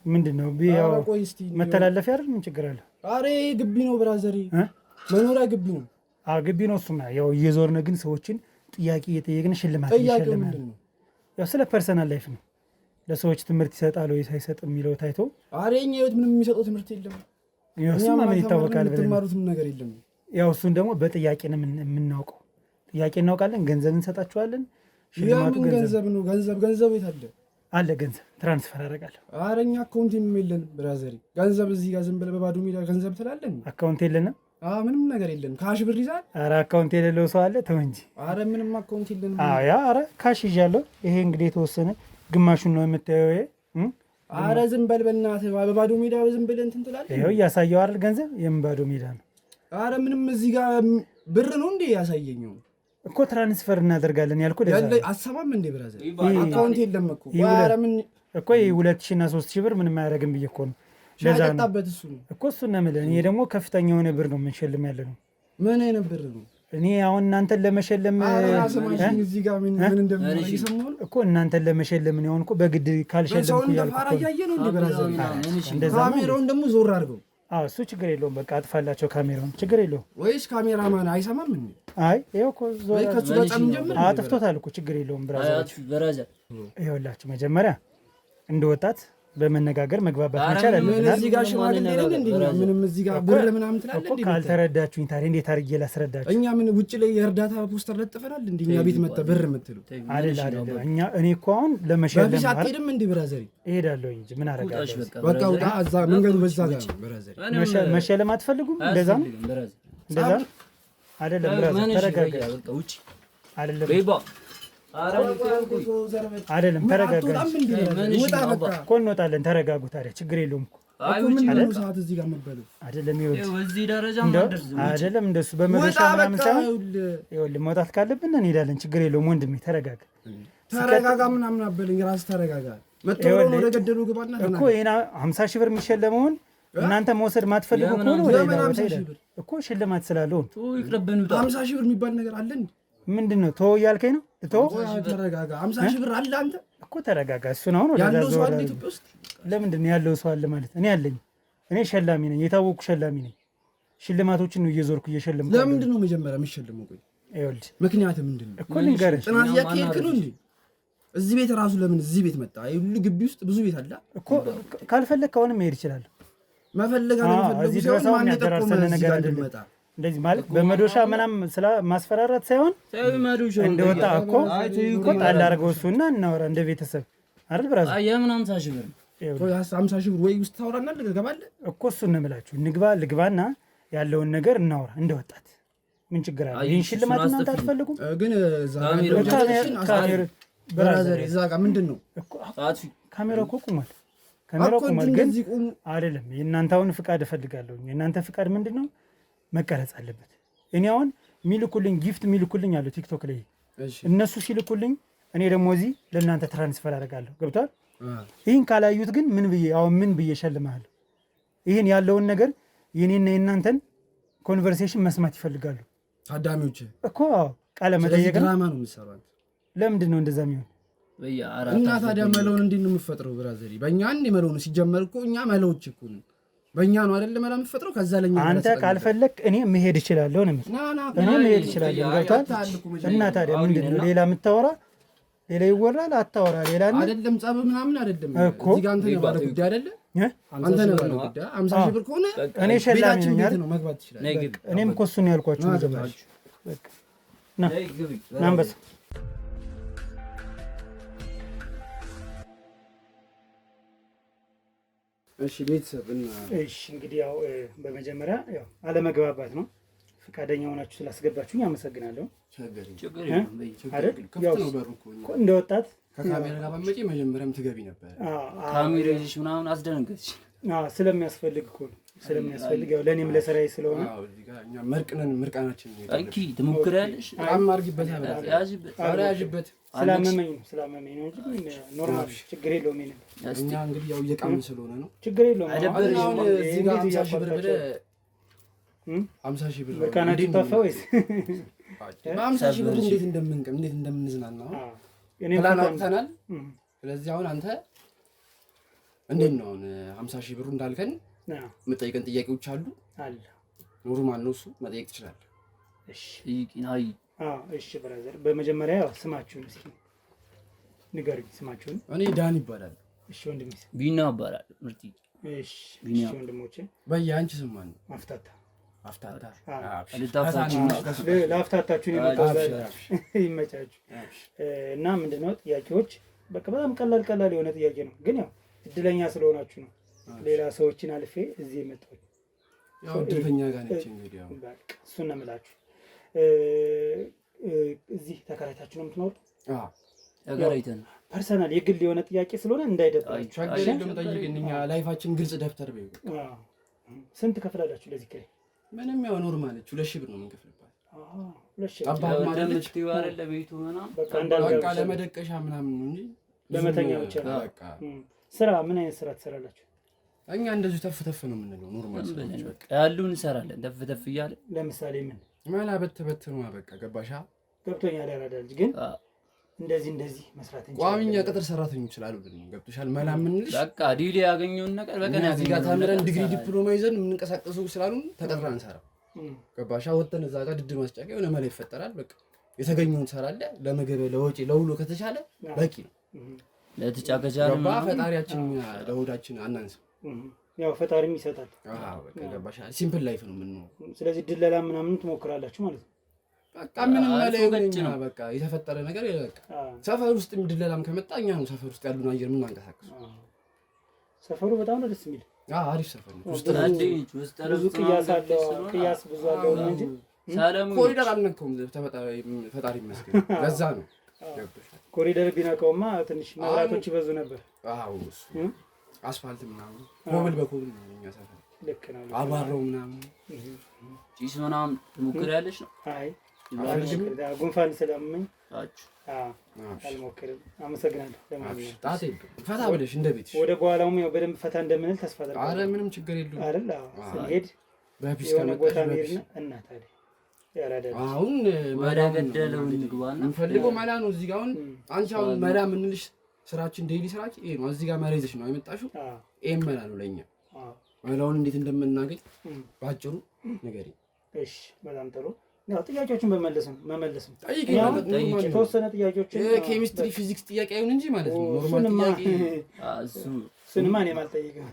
ምንድን ነው ያው ኧረ ቆይ እስቲ መተላለፊያ አይደል? ምን ችግር አለ? አረ ይሄ ግቢ ነው brother ዬ፣ እ? መኖሪያ ግቢ ነው። አዎ ግቢ ነው። እሱማ ያው እየዞርን ግን ሰዎችን ጥያቄ እየጠየቅን ሽልማት ጥያቄው እየሸለምን ምንድን ነው? ያው ስለ personal life ነው። ለሰዎች ትምህርት ይሰጣል ወይስ አይሰጥም የሚለው ታይቶ። አረ የኛ ህይወት ምንም የሚሰጠው ትምህርት የለም። ያው እሱማ ምን ይታወቃል ብለን ነው። የምትማሩትም ነገር የለም። ያው እሱን ደግሞ በጥያቄ ነው የምናውቀው። ጥያቄ እናውቃለን፣ ገንዘብ እንሰጣችኋለን። ሽልማቱ የምን ገንዘብ ገንዘብ ነው? ገንዘብ ገንዘብ የት አለ? አለ። ገንዘብ transfer አደርጋለሁ። አረ እኛ account የለንም brother ዬ። ገንዘብ እዚህ ጋር ዝም ብለህ በባዶ ሜዳ ገንዘብ ትላለን? Account የለንም። አዎ ምንም ነገር የለም። Cash ብር ይዛል። ኧረ account የሌለው ሰው አለ? ተው እንጂ። አረ ምንም account የለንም። አዎ ያ ኧረ cash ይዣለሁ። ይሄ እንግዲህ የተወሰነ ግማሹን ነው የምታየው። ይሄ አረ ዝም በል በእናትህ፣ በባዶ ሜዳ ዝም ብለህ እንትን ትላለህ። ይኸው እያሳየው አይደል ገንዘብ። የምን ባዶ ሜዳ ነው? አረ ምንም እዚህ ጋር ብር ነው እንዴ ያሳየኘው እኮ transfer እናደርጋለን ያልኩህ ለዛ ነው። አሰማም እንዴ brother፣ account የለም እኮ። አረ ምን እኮ ይሄ 2000 እና 3000 ብር ምንም አያደርግም ብዬ እኮ ነው። ለዛ ነው እሱ እኮ እሱን ነው የምልህ። እኔ ደግሞ ከፍተኛ የሆነ ብር ነው የምንሸልም ያለ ነው። ምን አይነት ብር ነው? እኔ አሁን እናንተን ለመሸለም እዚህ ጋር ምን እንደምን እኮ እናንተን ለመሸለም ነው እኮ በግድ ካልሸለምኩ እያልኩ እኮ ካሜራውን ደግሞ ዞር አድርገው። አዎ እሱ ችግር የለውም። በቃ አጥፋላቸው ካሜራውን፣ ችግር የለውም። ወይስ ካሜራማን አይሰማም እንዴ? አይ ይኸው እኮ ዞር አጥፍቶታል እኮ ችግር የለውም። Brother ይኸውላችሁ መጀመሪያ እንደ ወጣት በመነጋገር መግባባት መቻል አለብን። እዚህ ጋር ሽማግሌ ነን እንዴ? ምንም እዚህ ጋር ብር ምናምን ትላለህ እንዴ? ካልተረዳችሁኝ ታዲያ እንዴት አድርጌ ላስረዳችሁ? እኛ ምን ውጭ ላይ የእርዳታ ፖስተር ለጥፈናል እንዴ? እኛ ቤት መጣ ብር የምትለው አይደል? አይደል? እኛ እኔ እኮ አሁን ለመሸለም በፊት አትሄድም እንዴ brother? እሄዳለሁ እንጂ ምን አደርጋለሁ? በቃ ውጣ፣ እዛ መንገዱ በዛ ጋር ነው brother። መሸለም አትፈልጉም? እንደዛ ነው እንደዛ አይደለም brother፣ ተረጋጋ። አይደለም አይደለም ተረጋጋ እኮ እንወጣለን። ተረጋጉ ታዲያ ችግር የለውም እኮ አይደለም። አይደለም እንደሱ በመዶሻ ምናምን ሳይሆን ይኸውልህ መውጣት ካለብን እንሄዳለን። ችግር የለውም ወንድሜ፣ ተረጋጋ። ተረጋጋ ምናምን አበለኝ። ራስህ ተረጋጋ። እኮ ይሄን 50 ሺህ ብር የሚሸለመውን እናንተ መውሰድ ማትፈልጉ ከሆነ ወደ ሌላ ቦታ ሄዳለሁ እኮ ሽልማት ስላለው 50 ሺህ ብር የሚባል ነገር አለ እንዴ? ምንድን ነው ተወው እያልከኝ ነው? ተወው ተረጋጋ። 50 ሺህ ብር አለ አንተ እኮ ተረጋጋ። እሱን አሁን ወደ ያለው ሰው አለ ኢትዮጵያ ውስጥ። ለምንድን ነው ያለው ሰው አለ ማለት? እኔ አለኝ። እኔ ሸላሚ ነኝ፣ የታወቅኩ ሸላሚ ነኝ። ሽልማቶችን ነው እየዞርኩ እየሸለምኩ። ለምንድን ነው መጀመሪያ የሚሸልመው? ቆይ ይኸውልህ ምክንያት ምንድን ነው እኮ ልንገርህ። ጥናት እያካሄድክ ነው እንዴ? እዚህ ቤት ራሱ ለምን እዚህ ቤት መጣ? ይሄ ሁሉ ግቢ ውስጥ ብዙ ቤት አለ እኮ። ካልፈለግክ አሁንም መሄድ እችላለሁ። መፈለግ አለመፈለጉ ሳይሆን ማን የጠቆመህ እዚህ ጋር እንድመጣ? እንደዚህ ማለት በመዶሻ ምናምን ስለ ማስፈራራት ሳይሆን እንደወጣ እኮ እኮ ጣል አድርገው እሱና እናወራ እንደ ቤተሰብ አይደል brother? የምን 50 ሺህ ብር 50 ሺህ ብር ወይ ውስጥ ታወራና ልገባለህ እኮ እሱን ነው የምላችሁ። ንግባ ልግባና ያለውን ነገር እናወራ እንደ ወጣት። ምን ችግር አለ? ይህን ሽልማት እናንተ አትፈልጉም? ግን brother እዛ ጋር ምንድን ነው ካሜራው እኮ ቁሟል። ካሜራው ቁሟል። ግን አይደለም የእናንተ አሁን ፍቃድ እፈልጋለሁ። የእናንተ ፍቃድ ምንድን ነው? መቀረጽ አለበት። እኔ አሁን ሚልኩልኝ gift ሚልኩልኝ አሉ ቲክቶክ ላይ እነሱ ሲልኩልኝ እኔ ደግሞ እዚህ ለእናንተ transfer አደርጋለሁ። ገብቷል? ይህን ካላዩት ግን ምን ብዬ አሁን ምን ብዬ እሸልምሃለሁ? ይህን ያለውን ነገር የኔና የእናንተን conversation መስማት ይፈልጋሉ ታዳሚዎች እኮ። ቃለ መጠየቅ ድራማ ነው የምትሰራው። ለምንድን ነው እንደዛ የሚሆን? እና ታዲያ መለውን እንዴት ነው የምፈጥረው? Brother በእኛ አንድ መለውን ሲጀመር እኮ እኛ መለዎች እኮ ነን። በእኛ ነው አይደል መላ የምትፈጥረው። ከዛ ለኛ አንተ ካልፈለክ እኔ መሄድ እችላለሁ ነው የምልህ። እኔ መሄድ እችላለሁ። ገብቶሃል? እና ታዲያ ምንድን ነው ሌላ የምታወራ? ሌላ ይወራል አታወራ ሌላ አይደለም። ጸብ ምናምን አይደለም እዚህ ጋር አንተ ነው ባለ ጉዳይ አይደለ? አንተ ነው ባለ ጉዳይ። 50 ሺህ ብር ከሆነ እኔ ሸላሚ ነኝ አይደል? ነው መግባት ትችላለህ። እኔም እኮ እሱን ነው ያልኳችሁ መጀመሪያ። በቃ ና ና አንበሳ እሺ ቤተሰብ እና እሺ እንግዲህ ያው በመጀመሪያ ያው አለመግባባት ነው። ፈቃደኛ ሆናችሁ ስላስገባችሁኝ አመሰግናለሁ። አይደል ያው እንደ ወጣት ከካሜራ ጋር ባመጪ መጀመሪያም ትገቢ ነበር። ካሜራ ይዘሽ ምናምን አስደነገጥሽ። ስለሚያስፈልግ እኮ ነው ስለሚያስፈልግ ያው ለእኔም ለስራዬ ስለሆነ አዎ፣ እዚህ ጋር እኛ መርቅነን ምርቃናችን ነው። እንኪ ትሞክሪያለሽ። በጣም አድርጊበት፣ ኧረ ያዥበት። ስላመመኝ ነው እንጂ normal ችግር የለውም። ይሄንን እኛ እንግዲህ ያው እየቃምን ስለሆነ ነው ችግር የለውም። አሁን እዚህ ጋር 50 ሺህ ብር ብለህ 50 ሺህ ብር ምርቃናችሁ ጠፋ ወይስ በ50 ሺህ ብር እንዴት እንደምንቅም እንዴት እንደምንዝናና ፕላን አውጥተናል። ስለዚህ አሁን አንተ እንዴት ነው አሁን 50 ሺህ ብሩ እንዳልከን የምጠይቀን ጥያቄዎች አሉ አለ Normal ነው እሱ መጠየቅ ትችላለህ። እሺ እሺ brother፣ በመጀመሪያ ያው ስማችሁን እስኪ ንገሩኝ፣ ስማችሁን። እኔ ዳን ይባላል። እሺ ወንድሜ። ቢና ይባላል። ምርጥ። እሺ እሺ ወንድሞቼ። በይ አንቺ ስም ማን ነው? አፍታታ። አፍታታ። ላፍታታችሁ ነው የመጣሁት። ይመቻችሁ። እና ምንድነው ጥያቄዎች በቃ በጣም ቀላል ቀላል የሆነ ጥያቄ ነው፣ ግን ያው እድለኛ ስለሆናችሁ ነው ሌላ ሰዎችን አልፌ እዚህ የመጣሁት። ያው እድል ከኛ ጋር ነች እንግዲህ ያው በቃ እሱን ነው የምላችሁ። እዚህ ተከራይታችሁ ነው የምትኖሩት? አዎ ተከራይተን personal የግል የሆነ ጥያቄ ስለሆነ እንዳይደብራችሁ። ችግር የለውም ጠይቅን። እኛ life ኣችን ግልጽ ደብተር በይው። አዎ። ስንት ከፍላላችሁ ለዚህ ኪራይ? ምንም ያው normal ነች። 2,000 ብር ነው የምንከፍልባት። 2,000 ጠባብ ማለት እንደምትይው አይደለ ቤቱ ምናምን በቃ እንዳልጋ በቃ ብቻ ነው። ለመደቀሻ ምናምን ነው እንጂ ለመተኛ ብዙም ብቻ ነው። በቃ ስራ ምን አይነት ስራ ትሰራላችሁ? እኛ እንደዚሁ ተፍ ተፍ ነው የምንለው። normal ስራዎች በቃ ያሉን እንሰራለን ተፍ ተፍ እያለ። ለምሳሌ ምን? መላ በት በት ነው በቃ ገባሻ? ገብቶኛል። ያራዳ ልጅ ግን እንደዚህ እንደዚህ መስራት ቋሚ እኛ እንችላለን። ቅጥር ሰራተኞች ስላልሆንን ነው። ገብቶሻል? መላ የምንልሽ በቃ ዲል ያገኘውን ነገር በቀን እኛ እዚህ ጋር ያገኘውን ተምረን ነገር ዲግሪ እንሰራለን። ዲፕሎማ ይዘን የምንንቀሳቀሱ ስላሉን ተቀጥረን አንሰራም። ገባሻ? ወጥተን እዛ ጋር ድድ ማስጫ የሆነ መላ ይፈጠራል። በቃ የተገኘውን ትሰራለህ። ለምግብ ለወጪ ለውሎ ከተቻለ በቂ ነው። ለተጫከቻለ ገባ? ፈጣሪያችን እኛ ለሆዳችን አናንስም። ያው ፈጣሪም ይሰጣል። አዎ በቃ ገባሻ? simple life ነው የምንኖረው። ስለዚህ ድለላ ምናምን ትሞክራላችሁ ማለት ነው። በቃ ምንም መላ አልፎ ይሁን ገጭ እኛ ነው። በቃ የተፈጠረ ነገር በቃ ሰፈር ውስጥ ድለላም ከመጣ እኛ ነው ሰፈር ውስጥ ያሉን አየር የምናንቀሳቅሰው። ሰፈሩ በጣም ነው ደስ የሚል። አዎ አሪፍ ሰፈር ነው። ውስጥ ውስጥ ብዙ ቅያስ አለው፣ ቅያስ ብዙ አለው ነው እንጂ ሰላም ኮሪደር አልነካውም። ፈጣሪ ይመስገን። ለዛ ነው ገብቶሻል። ኮሪደር ቢነካውማ ትንሽ መብራቶች ይበዙ ነበር። አዎ እሱ አስፋልት ምናምን ኮብል በኮብል ነው እኛ ሰፈር። ልክ ነው። አባራው ምናምን ጭስ ምናምን ትሞክሪያለሽ ነው? አይ ጉንፋን ስላመመኝ አልሞክርም። አመሰግናለሁ። ለማንኛውም ጣት የለውም። ፈታ ብለሽ እንደ ቤትሽ ወደ በኋላውም ያው በደንብ ፈታ እንደምንል ተስፋ አረ አደርጋለሁ። ምንም ችግር የለውም አይደል? አዎ፣ ስንሄድ በ peace የሆነ ከመጣሽ ቦታ በ peace። እንሄድና እና ታዲያ ያራዳ ልጅ አሁን ወደ ገደለው እንግባና የምንፈልገው መላ ነው። እዚህ ጋር አሁን አንቺ አሁን መላ የምንልሽ ስራችን daily ስራችን ይሄ ነው። እዚህ ጋር መላ ይዘሽ ነው የመጣሽው። ይሄን መላ ነው ለእኛ። መላውን እንዴት እንደምናገኝ ባጭሩ ንገሪኝ። እሺ፣ በጣም ጥሩ። ያው ጥያቄዎችን በመለስ ነው መመለስ ነው። ጠይቂኝ። ያው normal ነው። የተወሰነ ጥያቄዎችን ኬሚስትሪ ፊዚክስ ጥያቄ አይሁን እንጂ ማለት ነው። normal እሱንማ ጥያቄ እሱንማ እኔም አልጠይቅም።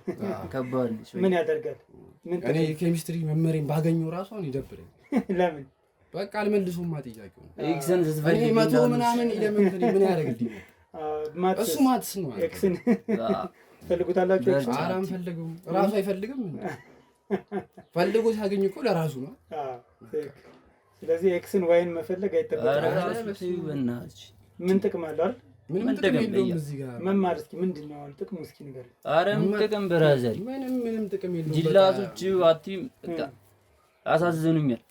ከባድ ነች። ምን ያደርጋል? ምን እኔ ኬሚስትሪ መምህሬን ባገኘው ራሱ አሁን ይደብረኝ። ለምን? በቃ አልመልሱማ ጥያቄውን። X ን እኔ ስትፈልጊ 100 ምናምን elementary ምን ያደርግልኝ? maths እሱ maths ነው። X ን ትፈልጉታላችሁ? X ን ኧረ አንፈልገውም። ራሱ አይፈልግም። ፈልጎ ሲያገኝ እኮ ለራሱ ነው። ስለዚህ X ን Y ን መፈለግ አይጠበቅም። ምን ጥቅም አለው አይደል? ምንም ጥቅም የለውም እዚህ ጋር መማር። እስኪ ምንድን ነው አሁን ጥቅሙ? እስኪ ንገረኝ። ኧረ ምን ጥቅም brother፣ ምንም ጥቅም የለውም። ጅላቶች አትይም። በቃ ያሳዝኑኛል።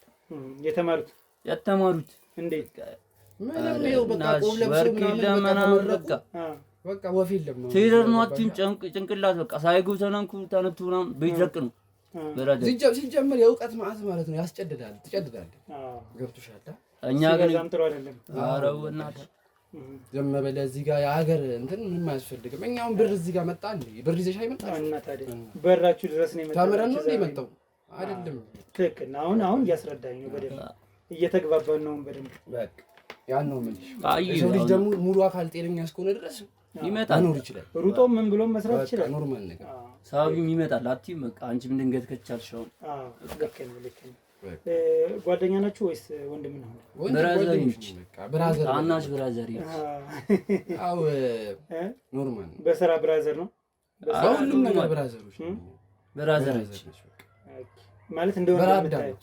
የተማሩት ያተማሩት እንዴት ምንም ይኸው በቃ ቆብ ለብሶ ምናምን በቃ በቃ ወፍ የለም። ቴለር ነው አትይም። ጭንቅላት በቃ ሳይጉ ተነኩ ተነቱ ምናምን ቤት ለቅ ነው brother። ሲጀምር የእውቀት ማዕት ማለት ነው። ያስጨድዳል፣ ትጨድዳለህ። ገብቶሻል? እኛ ግን ሲበዛም ጥሩ አይደለም። ኧረ በእናትህ ዝም ብለህ እዚህ ጋር የሀገር እንትን ምንም አያስፈልግም። እኛ አሁን ብር እዚህ ጋር መጣ እንዴ? ብር ይዘሽ አይመጣሽ እና ታዲያ በራችሁ ድረስ ነው የመጣው። ተምረን ነው እንዴ የመጣው? አይደለም። ትክክል ነው። አሁን አሁን እያስረዳኝ ነው በደንብ እየተግባባን ነው በደንብ። በቃ ያን ነው የምልሽ። የሰው ልጅ ደግሞ ሙሉ አካል ጤነኛ እስከሆነ ድረስ ይመጣል፣ መኖር ይችላል። ሩጦ ምን ብሎ መስራት ይችላል። normal ነገር ሳቢም ይመጣል። አትይም በቃ አንቺም ድንገት ከቻልሽ አሁን ልክ ነው፣ ልክ ነው። ጓደኛ ናችሁ ወይስ ወንድም ነው? brother፣ ታናሽ brother። አዎ normal ነው። በስራ brother ነው። በሁሉም ነገር brother ኦች brother ኦች ማለት እንደ ወንድም የምታየው።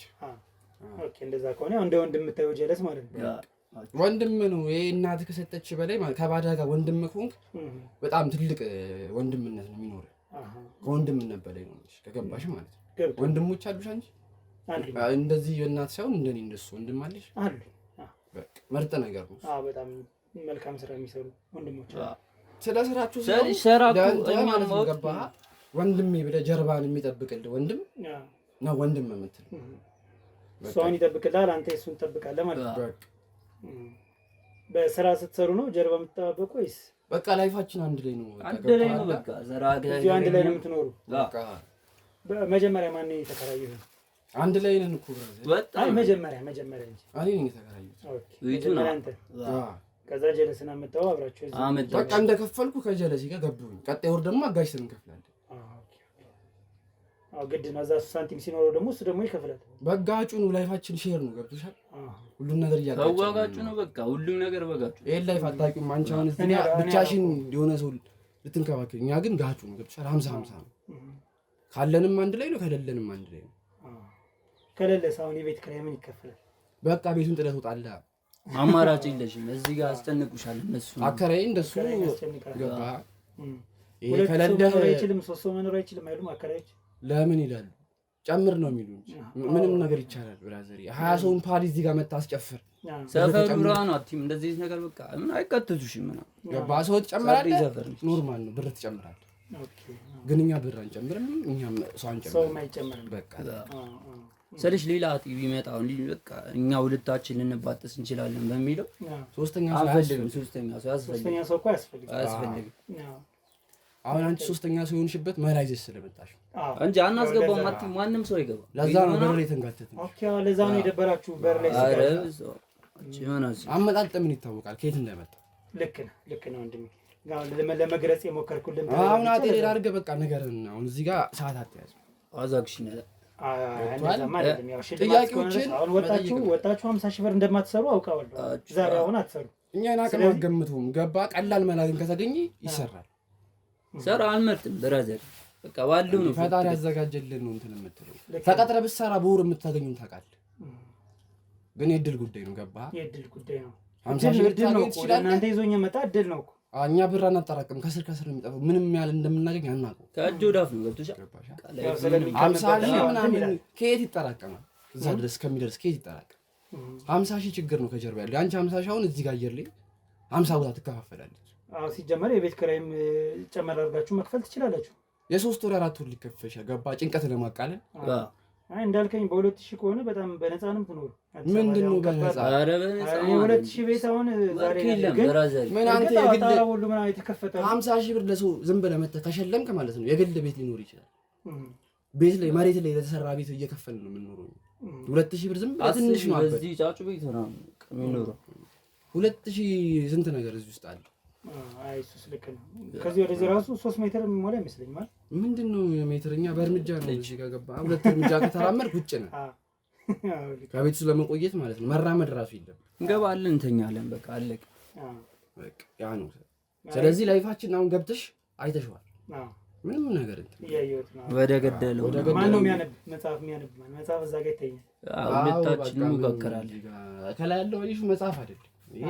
okay፣ እንደዛ ከሆነ እንደ ወንድም የምታየው ጀለስ ማለት ነው። ወንድም ነው ይሄ። እናት ከሰጠች በላይ ማለት ከባዳ ጋር ወንድም ከሆንክ በጣም ትልቅ ወንድምነት ነው የሚኖርህ። ከወንድምነት በላይ ነው ከገባሽ ማለት ነው። ወንድሞች አሉሽ አንቺ? እንደዚህ የእናት ሳይሆን እንደኔ እንደሱ ወንድም አለሽ? አሉ። በቃ ምርጥ ነገር ነው። አዎ በጣም መልካም ስራ የሚሰሩ ወንድሞች አሉ። ስለ ስራችሁ ማለት ነው። ገባህ? ወንድሜ ብለህ ጀርባን የሚጠብቅልህ ወንድም ነው ወንድም የምትለው። እሷን ይጠብቅልሃል፣ አንተ እሱን ትጠብቃለህ ማለት ነው። በስራ ስትሰሩ ነው ጀርባ የምትጠባበቁ ወይስ? በቃ life ኣችን አንድ ላይ ነው። አንድ ላይ ነው። በቃ ዘራ እዚሁ አንድ ላይ ነው የምትኖሩ? መጀመሪያ ማን ነው የተከራየው? አንድ ላይ ነን እኮ brother። አይ መጀመሪያ መጀመሪያ እንጂ እኔ ነኝ የተከራየሁት። okay መጀመሪያ አንተ። ከዛ ጀለስን አመጣው አብራችሁ እዚህ አመጣው። በቃ እንደከፈልኩ ከጀለሲ ጋር ገቡኝ። ቀጣይ ወር ደግሞ አጋጅተን እንከፍላለን። አዎ ግድ ነው። እዛ እሱ ሳንቲም ሲኖረው ደግሞ እሱ ደግሞ ይከፍላል። በጋጩ ነው life ኣችን share ነው። ገብቶሻል? ሁሉም ነገር እያጋጨ በዋጋጩ ነው። በቃ ሁሉም ነገር በጋጩ። ይሄን life አታውቂውም አንቺ። አሁን እዚህ ጋር ብቻሽን የሆነ ሰው ልትንከባከቢ፣ እኛ ግን ጋጩ ነው። ገብቶሻል? 50-50 ነው። ካለንም አንድ ላይ ነው፣ ከሌለንም አንድ ላይ ነው። ከሌለስ አሁን የቤት ኪራይ ምን ይከፈላል? በቃ ቤቱን ጥለህ ትወጣለህ። አማራጭ የለሽም። እዚህ ጋር አስጨንቁሻል እነሱ አከራይ እንደሱ ገባ። ይሄ ከሌለህ አይችልም፣ ሶስት ሰው መኖር አይችልም አይሉም አከራዮች። ለምን ይላሉ? ጨምር ነው የሚሉ እንጂ ምንም ነገር ይቻላል። brother 20 ሰውን ፓሪ እዚህ ጋር መጣ አስጨፍር። ሰፈሩ ብርሃን አትይም እንደዚህ ነገር በቃ ምን አይቀጥቱሽም ምናምን ገባ። ሰው ትጨምራለህ፣ normal ነው፣ ብር ትጨምራለህ። ግን እኛ ብር አንጨምርም፣ እኛም ሰው አንጨምርም፣ ሰውም አይጨምርም። በቃ ስልሽ ሌላ አጥቢ ቢመጣ በቃ እኛ ሁለታችን ልንባጠስ እንችላለን በሚለው ሶስተኛ ሰው አንፈልግም። ሶስተኛ ሰው ሶስተኛ ሰው እኮ አያስፈልግም። አሁን አንቺ ሶስተኛ ሰው የሆንሽበት መላ ይዘሽ ስለመጣሽ እንጂ አናስገባም። አትይም ማንም ሰው አይገባም። ለዛ ነው በር ላይ የተንጋተትነው። okay፣ ለዛ ነው የደበራችሁ በር ላይ። አመጣጥ ምን ይታወቃል ከየት እንደመጣ። ልክ ነህ፣ ልክ ነህ ወንድሜ። ለመግለጽ የሞከርኩልን አሁን አጤ ሌላ አድርገህ በቃ ንገረን። አሁን እዚህ ጋር ሰዓት አትያዝ። አዛግሽ ጥያቄዎችን ወጣችሁ 50,000 ብር እንደማትሰሩ አውቃለሁ። ዛሬ አሁን አትሰሩ። እኛን አቅም አትገምቱም። ገባ። ቀላል መላ ግን ከተገኘ ይሰራል። ሰራ አልመርጥም brother፣ በቃ ባለው ነው ፈጣሪ ያዘጋጀልን ነው እንትን የምትለው። ተቀጥረህ ብትሰራ በወር የምታገኘውን ታውቃለህ። ግን የእድል ጉዳይ ነው። ገባ። የእድል ጉዳይ ነው። 50,000 ብር ታገኝ ትችላለህ። እናንተ ይዞኝ የመጣ እድል ነው እኮ። እኛ ብር አናጠራቅም። ከስር ከስር ነው የሚጠፋው። ምንም ያህል እንደምናገኝ አናውቀውም። ከእጅ ወደ አፍ ነው። ገብቶሻል። 50,000 ምናምን ከየት ይጠራቀማል? እዛ ድረስ ከሚደርስ ከየት ይጠራቀም? 50,000 ችግር ነው ከጀርባ ያለው። የአንቺ 50,000 አሁን እዚህ ጋር አየር ላይ 50 ቦታ ትከፋፈላለች። አዎ፣ ሲጀመር የቤት ኪራይም ጨመር አድርጋችሁ መክፈል ትችላላችሁ። የ3 ወር 4 ወር ሊከፈል ይችላል። ገባ። ጭንቀት ለማቃለል አይ እንዳልከኝ በ2000 ከሆነ በጣም በነፃ ነው የምትኖሩ። ምንድን ነው በነፃ? ኧረ በነፃ 2000 ቤት አሁን ዛሬ የለም brother። ምን አንተ የግል ሁሉ ምናምን የተከፈተ 50,000 ብር ለሰው ዝም ብለህ መተህ ከሸለምክ ማለት ነው የግል ቤት ሊኖር ይችላል። ቤት ላይ መሬት ላይ ለተሰራ ቤት እየከፈልን ነው የምንኖረው። 2000 ብር ዝም ብለህ ትንሽ ነው። በዚህ ጫጩ ቤት ነው የሚኖረው። 2000 ስንት ነገር እዚህ ውስጥ አለ። አይ እሱስ ልክ ነው። ከዚህ ወደዚህ ራሱ 3 ሜትር የሚሞላ አይመስለኝም። ማለት ምንድን ነው ሜትር? እኛ በእርምጃ ነው እዚህ ጋር ገባ። 2 እርምጃ ከተራመድክ ውጭ ነህ ከቤት ውስጥ ለመቆየት ማለት ነው። መራመድ ራሱ የለም። እንገባለን፣ እንተኛለን፣ በቃ አለቀ። በቃ ያ ነው። ስለዚህ life ኣችን አሁን ገብተሽ አይተሽዋል። ምንም ነገር እንትን ወደ ገደለው ማነው የሚያነብ መጽሐፍ? የሚያነብ መጽሐፍ እዛ ጋር ይታያል። ሁለታችን እንሞካከራለን። ከላይ ያለው አየሽው መጽሐፍ አይደለም ይሄ